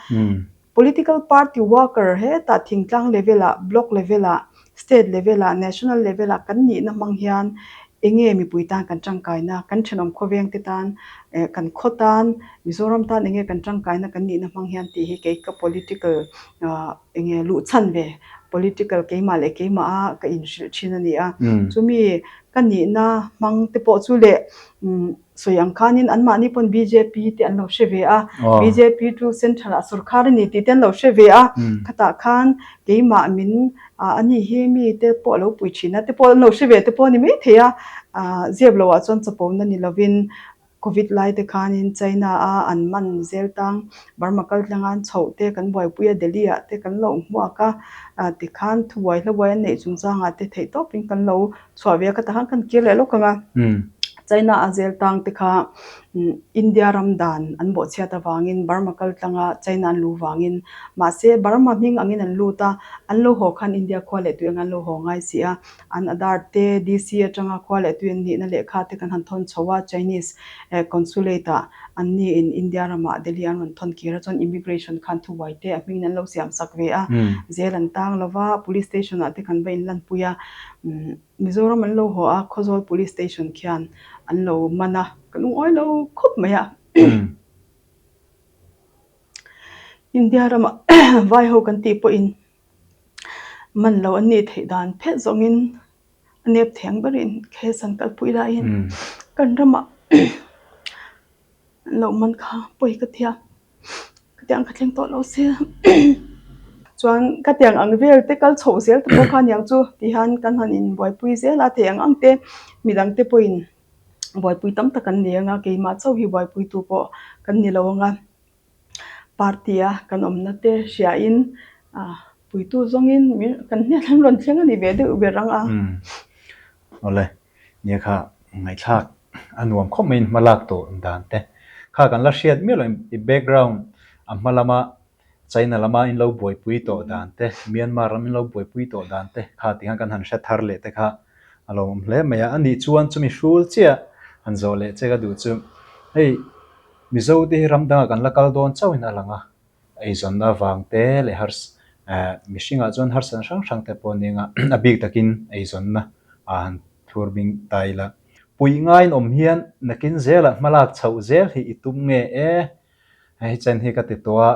Political party worker hetah thingtlang level ah, block level ah, state level ah, national level ah kan nihna hmang hian enge mipui tan kan tangkaina, kan thenawm khawveng te tan, kan khaw tan, Mizoram tan enge kan tangkaina kan nihna hmang hian tih hi kei ka political Enge luh chhan ve political keimah leh keimah a ka inhrilh thin a ni a. Chumi ka nihna hmang te pawh chu leh sawi ang khanin anmahni pawn bjp te an lo hre ve a, bjp chu central ah sorkar a ni tih te an lo hre ve a, khatah khan keimah min ani hi mi te pawh a lo pui thin a te pawh an lo hre ve te pawh a ni maithei a, zep loh ah chuan chapona ni lovin Covid lai te khanin China a an man zel tang, Burma kal tlanga an chhoh te kan buaipui a, Delhi ah te kan lo hmuak a, tikhan thubuai hlabuai an neih chungchangah te theih tawpin kan lo chhuah ve a, ka takhan kan kir leh lawk ang a. China a zel tang te kha India ram dan an bawhchhiat avangin Burma kal tlanga China an luh vangin mahse Burma hming angin an lut a, an lo haw khan India khua leh tui anga an lo haw ngai si a. An Aadhaar te, DC atanga khua leh tui an nihna lehkha te kan han thawn chho a, Chinese Consulate ah an ni in India ramah Delhi an rawn thawn kir a, chuan Immigration khan thubuai te a hmingin an lo siam sak ve a, zel an tang lo va, Police Station ah te kan va inlanpui a, Mizoram an lo haw a, Khawzawl Police Station khian an lo man a, ka lungawi lo khawp mai a. India ramah vai ho kan tih pawhin Man lo an nih theih dan phet zawngin a nep theng berin case an kalpui laiin kan ramah an lo man kha pawi ka tia khatiang kha thleng tawh lo se chuan khatiang ang vel te kal chhoh zel te pawh kha aniang chu tihian kan han inbuaipui zel a thei ang ang te midang te pawhin buaipui tam tak an nei ang a keimah chauh hi buaipuitu pawh kan ni lo ang a. Party a kan awmna te hriain puitu zawngin min kan hnen an rawn thleng a ni ve deuh ber ang a. Awle, nia kha ngaihthlak a nuam khawp maiin hma lak tawh dan te kha kan la hriat miah lo i background a hma lama China lama in lo buaipui tawh dan te, Myanmar ram in lo buaipui tawh dan te kha tikhan kan han hre thar leh te kha a lo awm hle mai a. A nih chuan chumi hrul chiah han zawh leh che ka duh chu hei Mizo te hi ram dangah kan la kal dawn chauhin a lang a, eizawnna avang te leh hars eh mihringah chuan harsatna hrang hrang te pawh a nia a bik takin eizawnna ah han thlur bing ta ila. Puih ngaiin awm hian nakin zelah hmalak chhoh zel hi i tum nge e? Hei chen hi ka ti tawh a,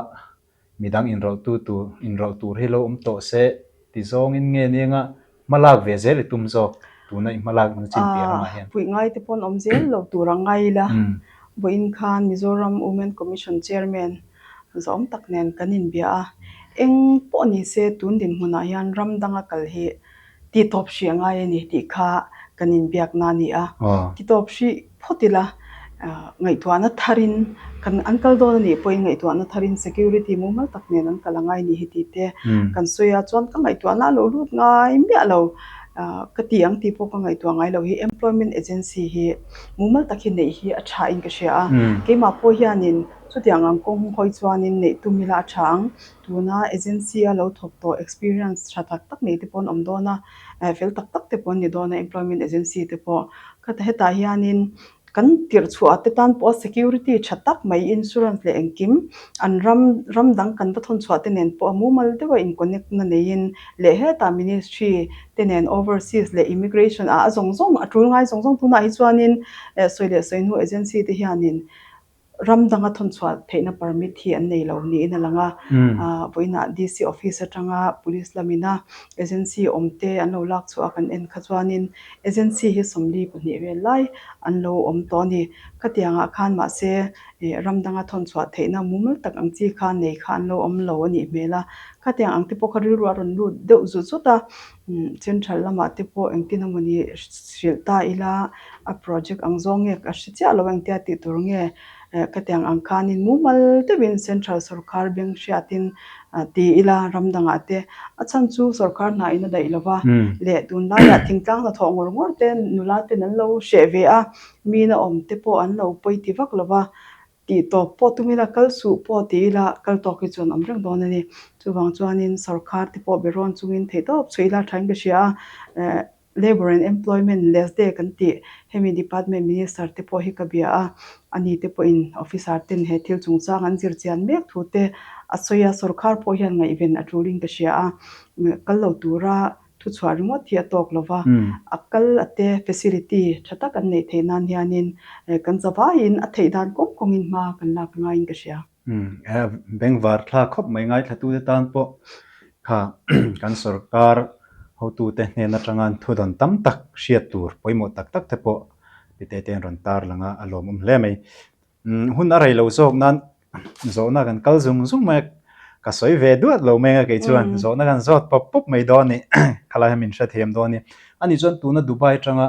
midang inrawlhtu tur inrawlh tur hi lo awm tawh se ti zawngin nge nianga hmalak ve zel i tum zawk tuna i hmalak na chin piah lamah hian. Puih ngai te pawn awm zel lo tur a ngai ila, vawiin khan Mizoram Women Commission Chairman zawm tak nen kan inbia a, eng pawh ni se tun dinhmunah hian ram danga kal hi Titawp hrih a ngai a ni tih kha kan inbiakna a ni a. Titawp hrih phawt ila ngaihtuahna tharin kan an kal dawn a nih pawhin ngaihtuahna tharin security mumal tak nen an kal a ngai ni hi tih te kan sawi a. Chuan ka ngaihtuahna a lo lut ngai miah lo ka ti ang tih pawh ka ngaihtuah ngai lo hi employment agency hi mumal tak hi neih hi a tha in ka hria a. Keimah pawh hianin chutiang ang kawng hawi chuanin neih tum ila a tha ang. Tuna agency a lo thawk tawh experience tha tak tak nei te pawh an awm dawn a, eh fel tak tak te pawh an ni dawn a employment agency te pawh. Khata hetah hianin kan tirh chhuah te tan pawh security tha tak mai insurance leh engkim an ram ram dang kan va thawn chhuah te nen pawh a mumal deuha in connect na neiin leh hetah ministry te nen overseas leh immigration ah a zawng zawng a tul ngai zawng zawng tunah hi chuanin eh sawi leh sawi hnu agency te hianin Ram danga thawnchhuah theihna permit hi an nei lo niin a lang a. Vawiinah DC office atanga police lamina agency awmte an lo lak chhuah a kan en kha chuanin agency hi 42 vel lai an lo awm tawh a ni. Khatiangah khan mahse ram danga thawnchhuah theihna mumal tak ang chi kha nei kha an lo awm lo a nih hmel a. Khatiang ang te pawh kha rilru a rawn lut deuh zut zut a. Central lamah te pawh engtin emawni hrilh ta ila a project ang zawng nge ka hre chiah lo engtia tih tur nge ka tiang ang khanin mumal deuhin central sorkar beng hriatin ti ila ram dangah te a chhan chu sorkar hna in a daih lo va leh tunlaiah thingtlang hnathawh ngawr ngawr te nula ten an lo hreh ve a mi na awm te pawh an lo pawi ti vak lo va. Tih tawp pawh tum ila, kal suh pawh ti ila, kal tawk hi chuan awm reng dawn a ni. Chuvang chuanin sorkar te pawh be rawn chungin theih tawp chhuih ila thain ka hria a, eh Labour and Employment LESDE kan tih hemi department minister te pawh hi ka bia a, ani te pawhin officer ten he thil chungchang an zir chian mek thu te a sawi a, sorkar pawh hian ngaihven a tulin ka hria a, kal lo tura Thuchhuah ringawt hi a tawk lo va, a kal a te facility tha tak an neih theih nan hianin kan zavaiin a theih dan kawng kawngin hma kan lak ngaiin ka hria. Bengvar thla khawp mai ngaithlatute tan pawh kha kan sorkar hotute hnen atanga thudawn tam tak hriat tur pawimawh tak tak te pawh Pite te an rawn tarlang a, a lawmawm hle mai. Hun a rei lo zawk nan zawhna kan kal zung zung mai a, ka sawi ve duat lo mai a kei chuan zawhna kan zawt pawp pawp mai dawn a ni, khalai hian min hrethiam dawn a ni. Ani chuan tuna Dubai atanga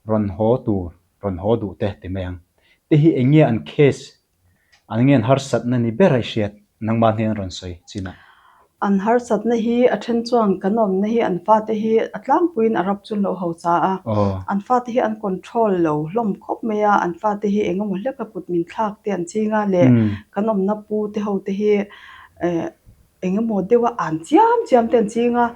rawn haw tur, rawn haw duh te ti mai ang te hi eng nge an case, an nge an harsatna ni ber a i hriat nangmah hnen rawn sawi chin a. An harsatna hi a then chuan kan awmna hi an fate hi a tlangpuiin Arab chu an lo ho cha a, an fate hi an control lo hlawm khawp mai a, an fate hi eng emaw hleka kut min thlak te an ching a leh kan awmna pu te ho te hi eh eng emaw deuha an chiam chiam te an ching a,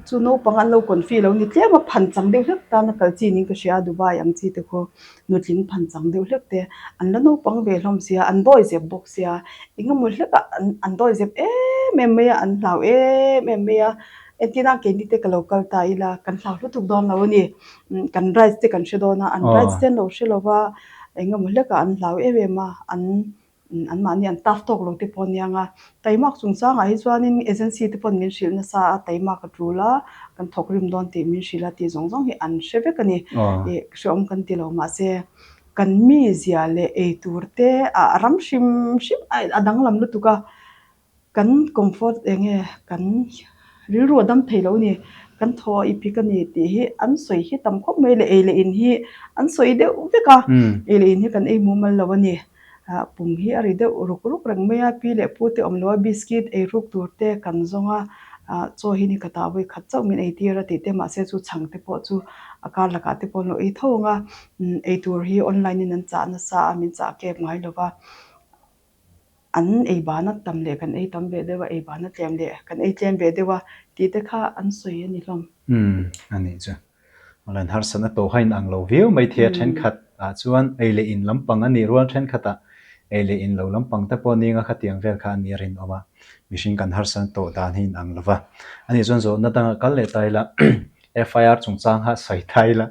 chu naupang an lo confi lo ni tlem a phan chang deuh hlek tan a kal chin in ka hria a Dubai ang chi te khu. Nutling phan chang deuh hlek te an la naupang ve hlawm sia, an dawi zep bawk sia, engemaw hlek ah an dawi zep em em mai a, an hlau em em mai a, entirna keini te ka lo kal ta ila kan hlau hlutuk dawn lo a ni, kan rights te kan hre dawn a, an rights te an lo hre lo va, engemaw hlek ah an hlau em em a, an Anmahni an taf tawk lo te pawh a niang a, taimak chungchangah hi chuanin agency te paw'n min hrilh nasa a, taimak a tul a, kan thawk rim dawn tih min hrilh a tih zawng zawng hi an hre vek a ni. Ih hrehawm kan ti lo mahse kan mizia leh ei tur te a ram hrim hrim a danglam lutuk a, Kan comfort eng nge kan rilru a dam thei lo ni, kan thaw a ipik a ni tih hi an sawi hi tam khawp mai leh ei leh in hi an sawi deuh vek a, ei leh in hi kan ei mumal lo a ni. Pum hi a ri deuh ruk ruk reng mai a, pi leh pu te awm lo a biscuit ei ruk tur te kan zawng a, chaw hi ni khatah vawi khat chauh min ei tir a tih te mahse chu chhang te pawh chu a kar lakah te pawh an lo ei tho ang a, ei tur hi online in an chah nasa a min chah kep ngai lo va. An ei bana tam leh kan ei tam ve deuh a, ei bana tlem leh kan ei tlem ve deuh a tih te kha an sawi a ni hlawm. Umm, a nih chu. Awle, an harsatna tawh kha inang lo viau mai thei a, thenkhat ah chuan ei leh in lampang a nih rual thenkhat ah ei leh in lo lampang te pawh ninga khatiang vel kha a nih a rinawm a, mihring kan harsatna tawh dan hi inang lo va. A nih chuan zawhna dangah kal leh ta ila, FIR chungchang kha sawi ta ila,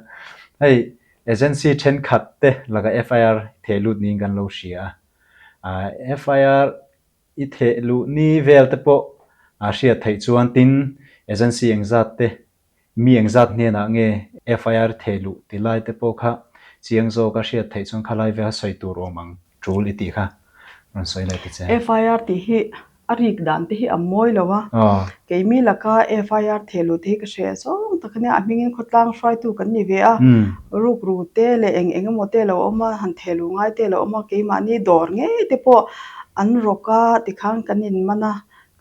hei agency thenkhat te lakah FIR theh lut niin kan lo hria a, FIR i theh luh ni vel te pawh a hriat theih chuan tin agency engzat te mi engzat hnenah nge FIR i theh luh ti lai te pawh kha chiang zawk a hriat theih chuan khalai vel sawi tur awm ang tul i tih kha rawn sawi leh ta che. FIR tih hi A rik dan te hi a mawi lo a, keimi laka FIR theh luh te hi ka hreh zawng tak a nia, a hmingin khawtlang hruaitu kan ni ve a, rukru te leh eng eng emaw te a lo awm a, han theh luh ngai te a lo awm a, keimahni dawr ngei te pawh an rawk a tikhan kan inman a,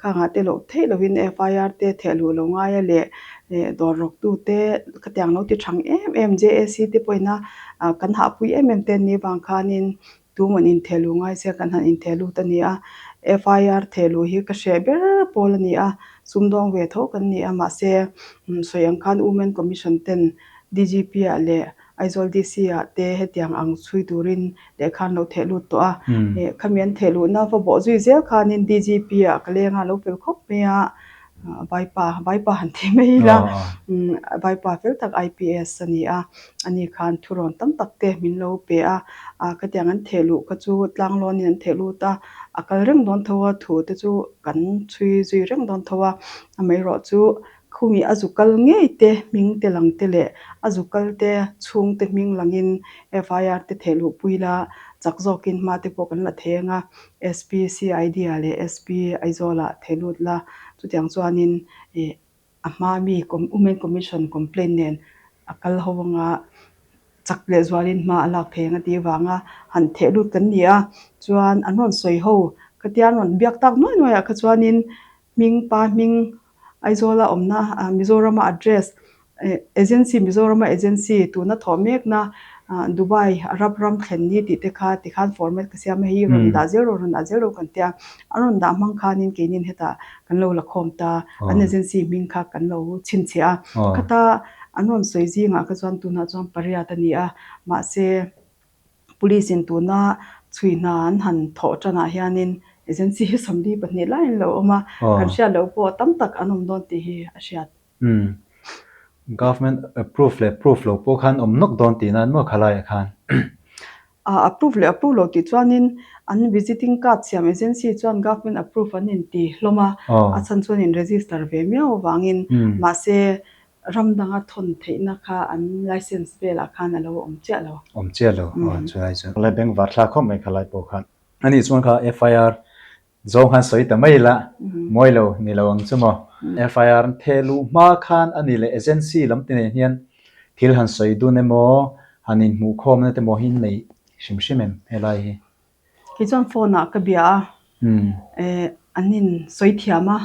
khangah te loh theih lovin FIR te theh luh lo ngai a leh dawr rawktu te khatiang lo ti thang em em JAC te pawhin a kan hahpui em em te an nih vang khanin Tuman intheh luh ngai se kan han intheh lut a ni a, FIR theh luh hi ka hreh ber pawl a ni a, sumdawng ve tho kan ni a, mahse sawi ang khan Women Commission ten DGP ah leh Aizawl DC ah te hetiang ang chhui turin lehkha an lo theh lut tawh a, khami an theh luhna va bawh zui zel khanin DGP ah ka leng a lo fel khawp mai a, Vaipa, Vaipa han ti mai ila, Vaipa fel tak IPS a ni a, ani khan thurawn tam tak te min lo pe a, khatiang an theh luh kha chu tlanglawnin an theh lut a, a kal reng dawn tho a, thu te chu kan chhui zui reng dawn tho a, amaherawh chu khumi a zu kal ngei te hming te lang te leh a zu kal te chhung te hming langin FIR te theh luh pui la chak zawkin hma te pawh kan la thei ang a, SP CID ah leh SP Aizawl ah theh lut la, chutiang chuanin ih a hma mi Women Commission complaint nen a kal ho anga chak leh zualin hma a lak thei ang a tih avanga han theh lut kan ni a, chuan an rawn sawi ho khatia an rawn biak tak nuai nuai ah kha chuanin hming pa hming Aizawla awmna Mizorama address agency Mizorama agency tuna thawh mekna Dubai Arab ram thlen ni tih te kha tikhan format ka siam a hei rawn dah zel rawh rawn dah zel rawh kan tia a rawn dah hmang khanin keinin hetah kan lo la khawm ta an agency hming kha kan lo chhinchhiah a khata an rawn sawi zingah kha chuan tunah chuan pariat a ni a mahse Police in tuna chhui hna an han thawh tanah hianin agency hi 42 laiin lo awm a, kan hriat loh pawh tam tak an awm dawn tih hi a hriat. Umm. Government approve leh approve lo pawh khan awm nawk dawn tih nan maw khalaiah khan? A approve leh approve lo tih chuanin an visiting card siam agency chuan government approve an inti hlawm a, a chhan chuan in register ve miau avangin mahse Ram danga thawn theihna kha an license velah khan a lo awm chiah lo. Awm chiah lo, aw chulai chu. Lai beng var thla khawp mai kha lai pawh khan. Ani chuan kha FIR zawng khan sawi ta mai ila, mawi lo ni lo ang chu maw. FIR an theh luh hma khan ani leh agency lam te nen hian thil han sawi dun emaw, han inhmuh khawmna te maw hi an nei hrim hrim em helai hi? Kei chuan phone ah ka bia a, an in sawi thiam a,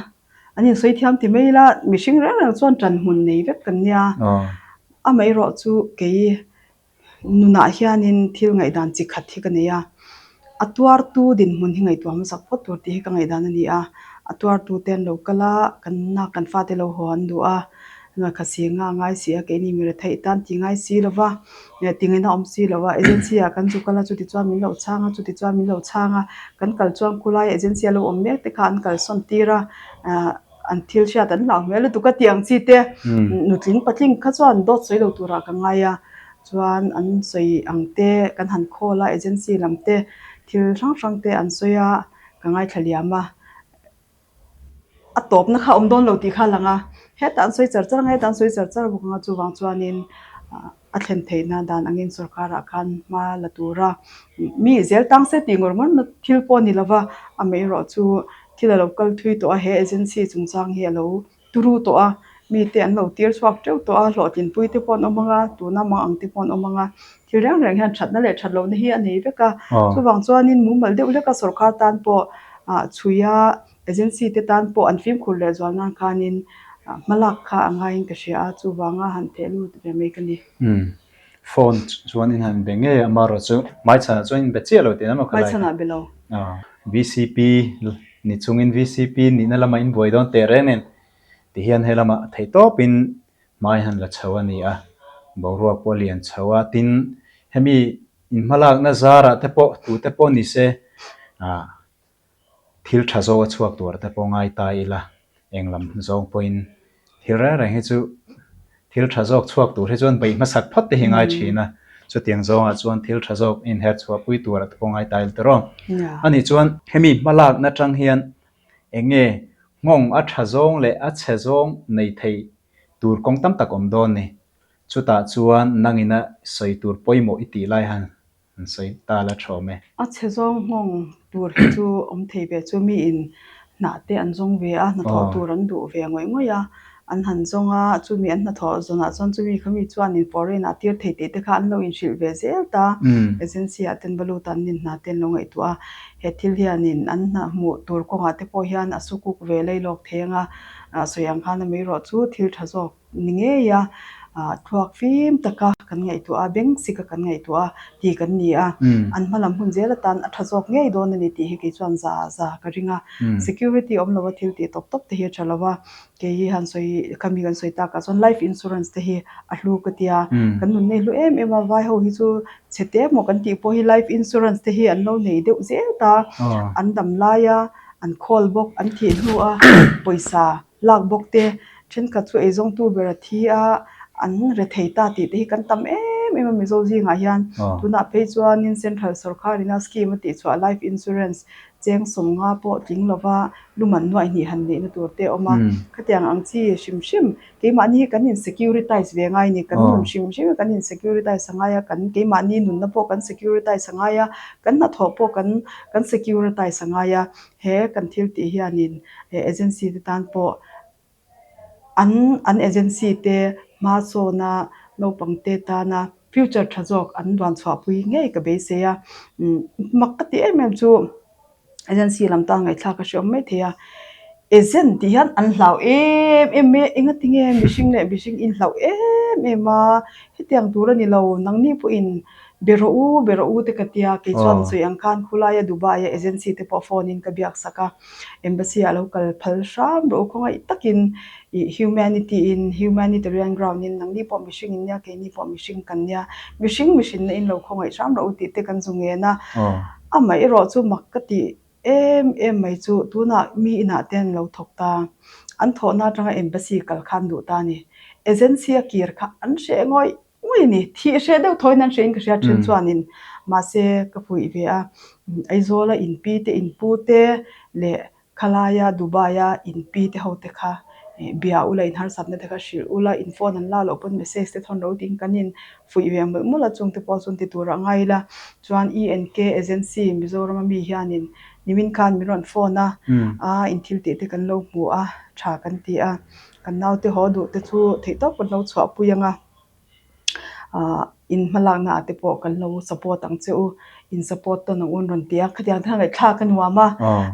an in sawi thiam ti mai ila mihring reng reng chuan ṭan hmun nei vek kan nia. Amaherawh chu kei nunah hianin thil ngaihdan chi khat hi ka nei a, a tuartu dinhmun hi ngaihtuah hmasak phawt tur tih hi ka ngaihdan a ni a, a tuartu te an lo kal a, kan nak kan fate lo haw an duh a, Lehkha si nga ngai si a, keini mi retheih tan ti ngai si lo va, ti ngaihna awm si lo a, agency ah kan zu kal a, chuti chuan min lo chhang a, chuti chuan min lo chhang a, kan kal chuan khulai agency a lo awm mek te kha an kalsawn tir a, ah an thil hriat an hlau hmel lutuk a tih ang chi te, nutling patling kha chuan dawt sawi lo turah ka ngai a, chuan an sawi ang te kan han call a, agency lam te thil hrang hrang te an sawi a, ka ngaithla liam a. A tawpna kha a awm dawn lo tih kha a lang a, hetah an sawi char char ang a, hetah an sawi char char bawk ang a, chuvang chuanin a thlen theihna dan angin sorkarah khan hma la tura mi zel tang se tih ngawr ngawr na thil pawh a ni lova, amaherawh chu thil a lo kal thui tawh a, he agency chungchang hi a lo turu tawh a, mite an lo tir chhuak teuh tawh a, hlawhtlinpui te pawh an awm ang a, tuna mang ang te pawh an awm ang a, thil reng reng hian thatna leh that lohna hi a nei vek a, chuvang chuanin mumal deuh hleka sorkar tan pawh ah chhuia agency te tan pawh an fimkhur leh zual nan khanin hmalak kha a ngaiin ka hria a, chuvanga han theh lut ve mai ka ni. Phone chuan in han be ngei a, amaherawh chu hmaichhanah chuan in be chiah lo tih emaw kha lai. Hmaichhanah be lo. VCP ni chungin VCP nihna lamah in buai dawn teh reng nen tihian he lamah theihtawpin hmai han la chho a ni a, boruak pawh a lian chho a, tin hemi inhmalakna zarah te pawh tute pawh ni se ah thil tha zawk a chhuak tur te pawh ngai ta ila, eng lam zawng pawhin thil reng reng hi chu thil tha zawk chhuak tur hi chuan beih hmasak phawt te hi ngai thin a, chutiang zawngah chuan thil tha zawk inher chhuah pui tur te pawh ngai ta ila tawh. Ani chuan hemi hmalakna tang hian eng nge nghawng a tha zawng leh a chhe zawng nei thei tur kawng tam tak awm dawn ni. Chutah chuan nangina sawi tur pawimawh i tih lai han An sawi ta la thawm e. A chhe zawng nghawng tur hi chu awm thei ve chu miin hnah te an zawng ve a, hnathawh tur an duh ve ngawih ngawih a, an han zawng a, chumi an hnathawh zawnah chuan chumi kha mi chuanin foreign ah tir thei tih te kha an lo inhrilh ve zel ta, agency ah ten va lut a an nin hna te an lo ngaihtuah a, he thil hianin an hna hmuh tur kawngah te pawh hian a sukuk ve leilawk thei ang a, sawi ang khan a mei rawh chu thil tha zawk. Ni ngei a, thluak fim taka kan ngaihtuah a, beng sika kan ngaihtuah a ti kan ni a, an hma lam hun zel atan a tha zawk ngei dawn a ni tih hi kei chuan za za ka ring a. Security awm lova thil tih tawp tawp te hi a tha lo va, kei hi han sawi khami kan sawi takah chuan life insurance te hi a hlu ka tia, kan nun nei hlu em em a, vai ho hi chu chhe te maw kan tih pawh hi life insurance te hi an lo nei deuh zel ta, an dam laia an khawl bawk, an thih hnua pawisa Lak bawk te, thenkhat chu eizawngtu ber a thi a, an re thei ta tih te hi kan tam em em a Mizo zingah hian. Tunah phei chuanin Central sorkarina scheme a tihchhuah Life Insurance cheng sawmnga pawh tling lova luman nuaih hnih han neihna tur te a awm a. Khatiang ang chi hrim hrim keimahni hi kan in-securitize ve ngai a ni. Kan nun hrim hrim hi kan in-securitize a ngai a, kan keimahni nunna pawh kan securitize a ngai a, kan hnathawh pawh kan kan securitize a ngai a. He kan thil tih hianin he agency te tan pawh an an agency te hma sawna naupang te tana future tha zawk an duan chhuah pui ngei ka beisei a. Umm mak ka ti em em chu agency lam tan ngaihthlak a hreawm mai thei a. Agent tih hian an hlau em em mai a, engatinge mihring leh mihring inhlauh em em a, hetiang tur a ni lo nangni pawhin Be rawh u, be rawh u te ka tia, kei chuan sawi ang khan khulaia Dubai a agency te pawh phone in ka biak sak a, embassy ah lo kal phal hram rawh u khawngaih takin ih humanity in humanitarian ground in nangni pawh mihring in nia keini pawh mihring kan nia, mihring mihrinna in lo khawngaih hram rawh u tih te kan zu ngen a, amaherawh chu mak ka tih em em mai chu tunah mi inah te an lo thawk ta, an thawhna atanga embassy kal kha an duh ta a ni, agency a kir kha an hreh ngawih. Ngawih ni, thih hreh deuh thawiin an hrehin ka hria then chuanin mahse ka fuih ve a, Aizawla inpi te inpu te leh khalaia Dubai-a inpi te ho te kha bia ula inharsatna te kha hrilh ula in phone an la loh pawn message te thawn ro tiin kan in fuih ve mawlh mawlh a chung te pawh chuan ti tur a ngai ila chuan ENK Agency Mizoram ami hianin nimin khan min rawn phone a, a in thil tih te kan lo hmu a tha kan ti a, kan naute haw duh te chu theihtawp kan lo chhuahpui ang a. Ahh in hmalakna ah te pawh kan lo support ang che u, in support tawn ang u an rawn ti a, khatiang te khan ngaihthlak a nuam a,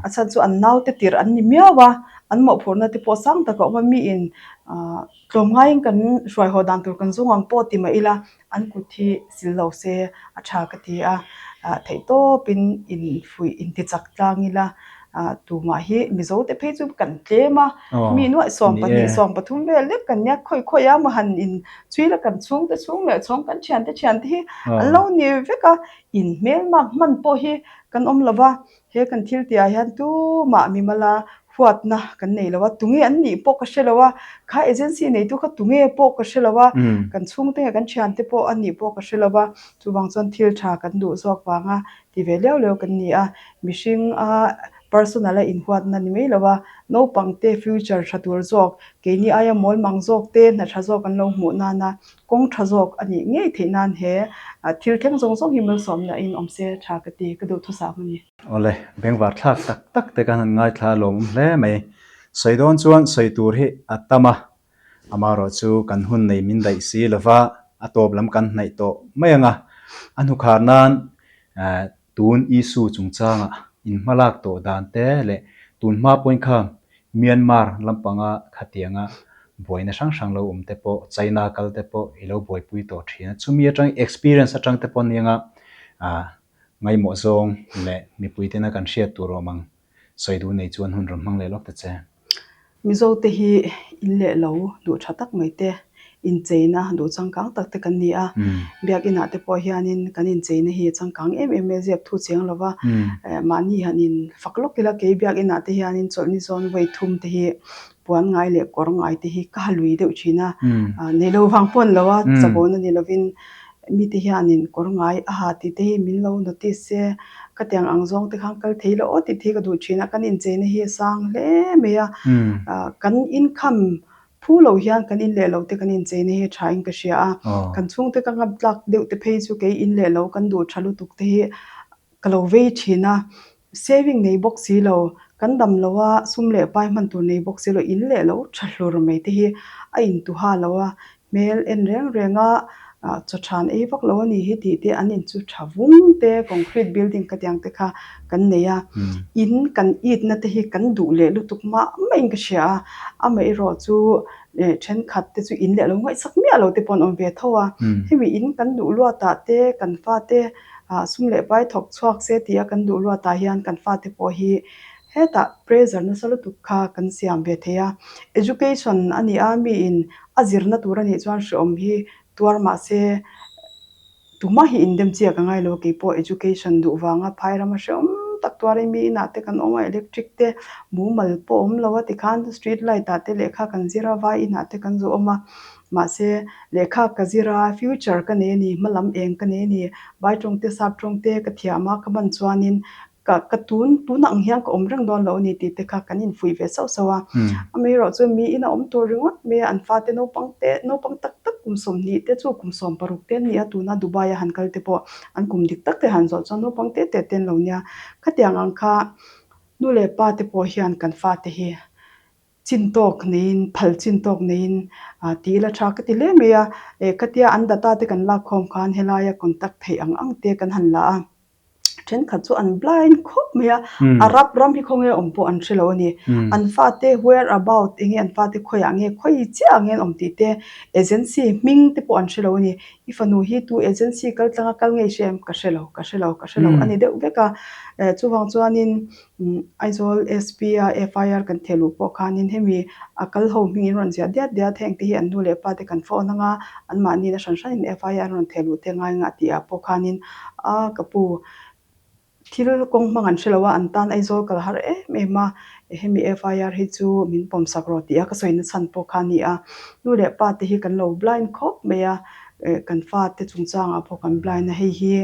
a chhan chu an naute tirh an ni miau a, an mawhphurhna te pawh sang tak a awm a, mi in ahh tlawmngaiin kan hruai haw dan tur kan zawng ang pawh ti mah ila an kut hi sil lo se a tha ka ti a, ah theihtawpin infuih intichak tlang ila ah tumah hi Mizo te phei chu kan tlem a, mi nuaih 12 13 vel lek kan nia khawi khawi a maw han in chhui la kan chhungte chhung leh chhawng kan thiante thiante hi an lo ni vek a, in hmelmak hman pawh hi kan awm lo va, he kan thil tih ah hian tumah mimala huatna kan nei lo a, tunge an nih pawh ka hre lo a, kha agency neitu kha tunge pawh ka hre lo a, kan chhungte nge kan thiante pawh a nih pawh ka hre lo va, chuvang chuan thil tha kan duh zawk vanga ti ve leu leu kan ni a, mihring a personal a inhuatna ni mai lo a, naupang te future tha tur zawk, keini aia mawl mang zawk te hna tha zawk an lo hmuh nana kawng tha zawk a nih ngei theih nan he thil thleng zawng zawng hi malsawmna in awm se tha ka ti, ka duhthusam a ni. Awle, bengvar thlak tak tak te kan han ngaithla lawm awm hle mai. Sawi dawn chuan sawi tur hi a tam a, amaherawh chu kan hun nei min daih si lova a tawp lam kan hnaih tawh mai ang a, a hnukhar nan tun issue chungchanga inhmalak tawh dan te leh tun hma pawhin kha Myanmar lampanga khatianga buaina hrang hrang lo awm te pawh China kal te pawh i lo buaipui tawh thin a, chumi atang experience atang te pawh anianga. Ngaimawh zawng leh mipui tena kan hriat tur awm ang sawi duh nei chuan hun rawn hmang leh lawk ta che. Mizote hi in leh lo duh tha tak mai te, incheina duh changkang tak te kan ni a. Biakinah te pawh hianin kan incheina hi a changkang em em mai a, ziak thu chiang lo va. Mahni han in fak lawk ila kei biakinah te hianin chawlhni zawn vawi thum te hi puan ngai leh kawr ngai te hi ka ha lui deuh thin a. Nei lo vang pawh an lo a, chawhna ni lovin Mite hianin kawr ngai a ha tih te hi min lo notice se, ka tiang ang zawng te khan kal thei lo aw tih te hi ka duh thin a, kan incheina hi a sang hle mai a, kan income phu lo hian kan in leh lo te kan incheina hi a tha in ka hria a, kan chhungte ka ngam tlak deuh te phei chu kei in leh lo kan duh tha lutuk te hi ka lo vei thin a, saving nei bawk si lo, kan dam lo a, sum leh pai hman tur nei bawk si lo, in leh lo tha hlur mai te hi a intuha lo a, hmel en reng reng a, chaw than ei vak lo a ni hi tih te an in chu tha vung te, concrete building ka tiang te kha kan nei a, in kan it na te hi kan duh leh lutuk mah mah in ka hria a, amaherawh chu thenkhat te chu in leh lo ngaihsak miah lo te pawh an awm ve tho a, hemi in kan duh luat ah te kan fate Ah sum leh pai thawk chhuak se tia kan duh luatah hian kan fate pawh hi hetah pressure nasa lutuk kha kan siam ve thei a. Education a ni a, miin a zirna tur a nih chuan hreawm hi tuar mah se tumah hi indem chiah ka ngai lo. Kei pawh education duh vanga phai rama hreawm tak tuarin mi inah te kan awm a, electric te mumal pawh awm lo a tikhan street light ah te lehkha kan zir a, vai inah te kan zu awm a. Mahse, lehkha ka zir a, future ka nei a ni, hmalam eng ka nei a ni, Vai tawng te, Sap tawng te ka thiam a, ka man chuanin ka ka tun tunah ang hian ka awm reng dawn lo a ni tih te kha kan infuih ve sauh sauh a. Amaherawh chu miin a awm tur ringawt mai a, an fate naupang te, naupang tak tak kum 20 te chu kum 16 te an ni a, tuna Dubai a han kal te pawh an kum dik tak te han zawh chuan naupang te te te an lo nia. Khatiang ang kha nu leh pa te pawh hian kan fate hi Chin tawk neiin, phal chin tawk neiin ti ila tha ka ti hle mai a. Eh khatia an data te kan lak khawm khan helaia contact theih ang ang te kan han la a. Thenkhat chu an blind khawp mai a, Arab ram hi khawnge awm pawh an hre lo a ni. An fate where about enge an fate khawiah nge khawi chiah ang nge an awm tih te agency hming te pawh an hre lo a ni. I fanu hi tu agency kal tlanga kal ngei hre em? Ka hre lo, ka hre lo, ka hre lo a ni deuh vek a. Eh chuvang chuanin Aizawl SP a FIR kan theh luh pawh khanin hemi a kal ho hmingin rawn ziah diat diat heng te hi an nu leh pa te kan phone anga anmahniin a hran hranin FIR an rawn theh luh te ngai ngah tih ah pawh khanin a ka pu thil kawng hmang an hre lo a an tan Aizawl kal har em em a hemi FIR hi chu min pawm sak rawh tih a ka sawi na chhan pawh kha a ni a nu leh pa te hi kan lo blind khawp mai a kan fate chungchangah pawh kan blind a hei hi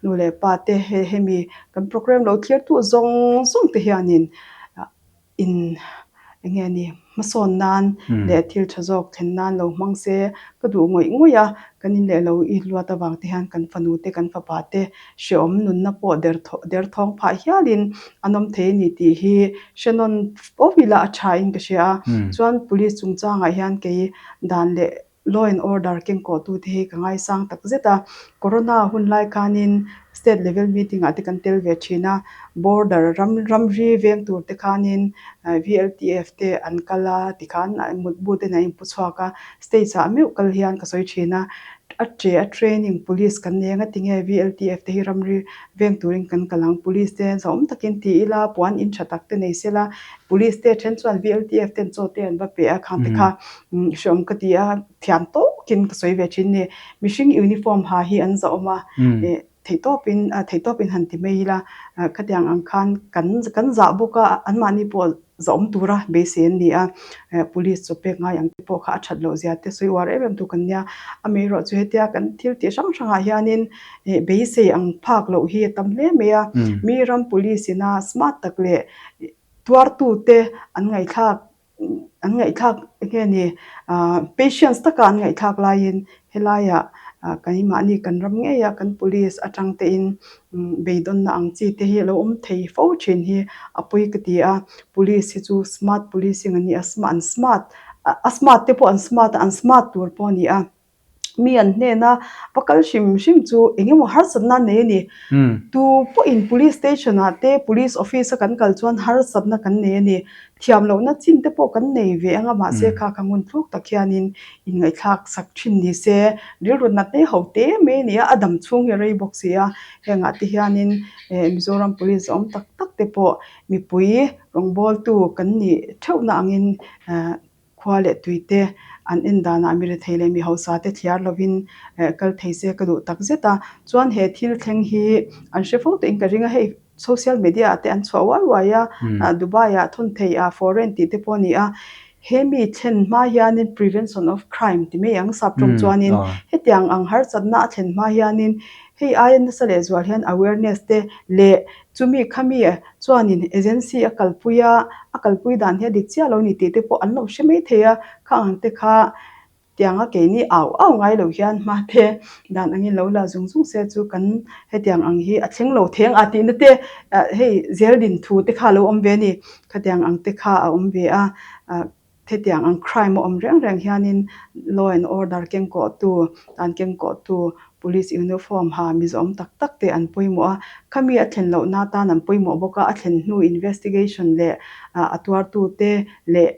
nu leh pa te hemi Kan program lo thlir tu zawng zawng te hianin in eng nge ni hmasawn nan leh thil tha zawk thlen nan lo hmang se ka duh ngawih ngawih a, kan in leh lo i luat avang te hian kan fanu te kan fapa te hreawm nunna pawh derthawng phah hialin an awm thei a ni tih hi hre nawn fo ila a tha in ka hria a, chuan police chungchangah hian kei dan leh Law and order kengkawhtute hi ka ngaisang tak zet a, Corona hun lai khanin state level meeting ah te kan tel ve thin a, border ram ramri veng tur te khanin VLTF te an kal a tikhan mutbu ten an inpu chhuak a, stage ah meuh kal hian ka sawi thin a, a che a training police kan nei anga tinge VLTF te hi ramri veng turin kan kal ang, police te zahawm takin ti ila puan in tha tak te nei sela, police te then chuan VLTF ten chaw te an va pe a khang te kha Hreawm ka ti a, thiam tawkin ka sawi ve thin ni. Mihring uniform ha hi an zahawm a, theihtawpin theihtawpin han ti mai ila, khatiang ang khan kan kan zah bawk a, anmahni pawh zahawm tura beisei an ni a, police chaw pek ngai ang te pawh kha a that loh zia te sawi uar em em tu kan nia. Amaherawh chu hetia kan thil tih hrang hrangah hianin beisei ang phak loh hi a tam hle mai a, mi ram police ina smart tak leh tuartute an ngaihthlak an ngaihthlak nge ni ah patience taka an ngaihthlak laiin helaiah ah keimahni kan ram ngei a kan police atang te in beidawnna ang chi te hi a lo awm thei fo thin hi a pawi ka ti a police hi chu smart policing an ni a an smart a smart te pawh an smart a an smart tur pawh a ni a. Mi an hnena va kal hrim hrim chu eng emaw harsatna an nei a ni. Tu pawhin police station ah te police office a kan kal chuan harsatna kan nei a ni. Thiam lohna chin te pawh kan nei ve anga mahse kha kha ngun thluk tak hianin inngaihthlak sak thin ni se. Rilru nat nei ho te mai a ni a, a dam chhung hi a rei bawk si a. Hengah te hianin Mizoram police awm tak tak te pawh mipui rawngbawltu kan nih theuhna angin Khua leh tui te an en danah mi rethei leh mi hausa te thliar lovin kal thei se ka duh tak zet a. Chuan he thil thleng hi an hre fo tawhin ka ring a, hei social media ah te an chhuah uai uai a, Dubai ah thawn thei a foreign tih te pawh a ni a. He mi thlen hma hianin prevention of crime ti mai ang sap tawng chuanin hetiang ang harsatna a thlen hma hianin hei aia nasa lehzual hian awareness te leh Chumi khami chuanin agency a kalpui a, a kalpui dan hi a dik chiah lo ni tih te pawh an lo hre mai thei a, kha ang te kha tianga keini au au ngai lo hian hma te dan angin lo la zung zung se chu kan hetiang ang hi a thleng lo theng a tihna te hei zel din thu te kha a lo awm ve a ni, khatiang ang te kha a awm ve a. Hetiang ang crime a awm reng reng hianin law and order kengkawhtu, dan kengkawhtu, police uniform ha mizawm tak tak te an pawimawh a, khami a thlen lohna atan an pawimawh bawk a, a thlen hnu investigation leh a tuartute leh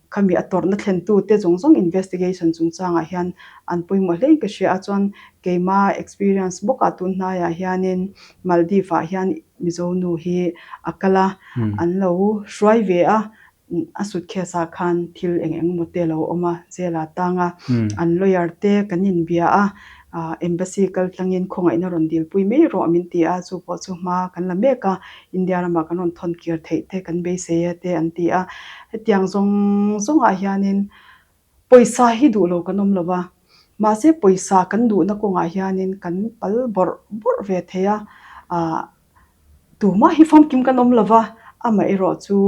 khami a tawrhna thlentute zawng zawng investigation chungchangah hian an pawimawh hlein ka hria a, chuan keima experience bawkah tun hnaiah hianin Maldives ah hian Mizo nu hi a kal a, an lo hruai ve a, A suitcase ah khan thil eng eng emaw te a lo awm a, jail ah tang a, an lawyer te kan inbia a, embassy kal tlangin khawngaihna rawn dilpui mai rawh min ti a, chu pawh chu hma kan la mek a, India ramah kan rawn thawn kir theih te kan beisei e te an ti a, hetiang zawng zawngah hianin pawisa hi duh lo kan awm lo va, mahse pawisa kan duhna kawngah hianin kan pal bawrh bawrh ve thei a, ah. Tumah hi famkim kan awm lova, amaherawh chu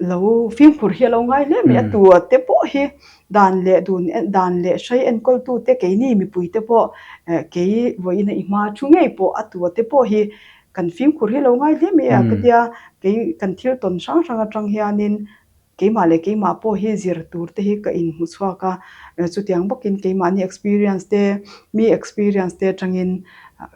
lo fimkhur hi a lo ngai hle mai a, tu te pawh hi dan leh dun dan leh hrai enkawltu te keini mipui te pawh kei vawiin a i hma thu ngei pawh a tu te pawh hi kan fimkhur hi a lo ngai hle mai a, ka tia kei kan thil tawn hrang hrang atang hianin Keimah leh keimah pawh hi zir tur te hi ka inhmu chhuak a, chutiang bawkin keimahni experience te, mi experience te atangin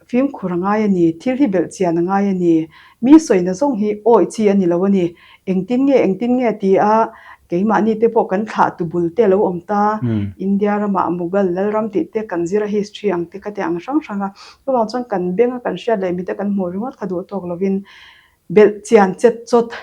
fimkhur a ngai a ni, thil hi belh chian a ngai a ni, mi sawina zawng hi awih chi a ni lo a ni, engtin nge engtin nge ti a keimahni te pawh kan thlah tu bul te a lo awm ta, India ramah Mughal lalram tih te kan zir a history ang te kha te ang hrang hrang a, chuvang chuan kan benga kan hriat leh mite kan hmuh ringawt kha duh tawk lovin belh chian chet chawt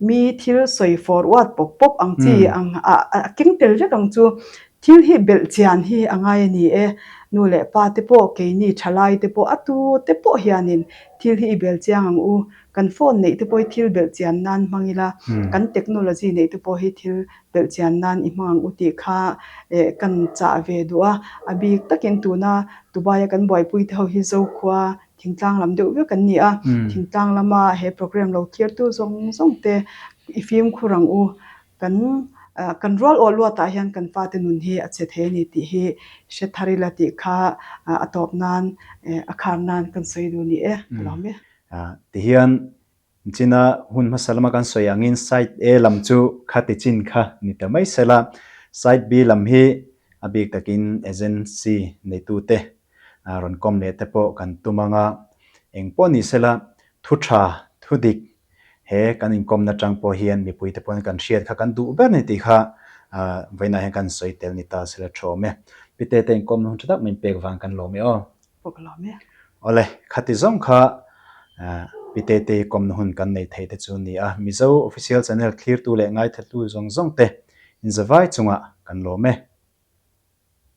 Mi thil sawi fawr uat pawp pawp ang chi ang a a keng tel vek ang chu. Thil hi belh chian hi a ngai a ni e. Nu leh pa te pawh, keini thalai te pawh, a tu te pawh hianin thil hi i bel chiang ang u. Kan phone neih te pawh hi thil belh chian nan hmang ila, kan technology neih te pawh hi thil belh chian nan i hmang ang u tih kha kan chah ve duh a. A bik takin tuna Dubai a kan buaipui te ho hi Zokhua Thingtlang lam deuh vek an ni a, thingtlang lama he program lo thirtu zawng zawng te i fimkhur ang u. Kan kan rual awh luatah hian kan fate nun hi a che thei a ni tih hi hre thar ila tih kha a tawp nan a khar nan kan sawi duh ni e, ka lawm e. Tihian China hun hmasa lama kan sawi angin side A lam chu khati chin kha ni ta mai sela, side B lam hi a bik takin agency neitute rawn kawm leh te pawh kan tum ang a, eng pawh ni sela thu tha, thu dik he kan inkawmna atang pawh hian mipuite pawhin kan hriat kha kan duh ber ni tih kha vawiinah hian kan sawi tel ni ta sela thu awm e. Pite te inkawmna hun tha tak min pek vang kan lawm e aw. Pawh ka lawm e. Awle, khati zawng kha Pitete kawmna hun kan nei thei te chu ni a, Mizo Official Channel thlirtu leh ngaithatu zawng zawng te inzavai chungah kan lawm e.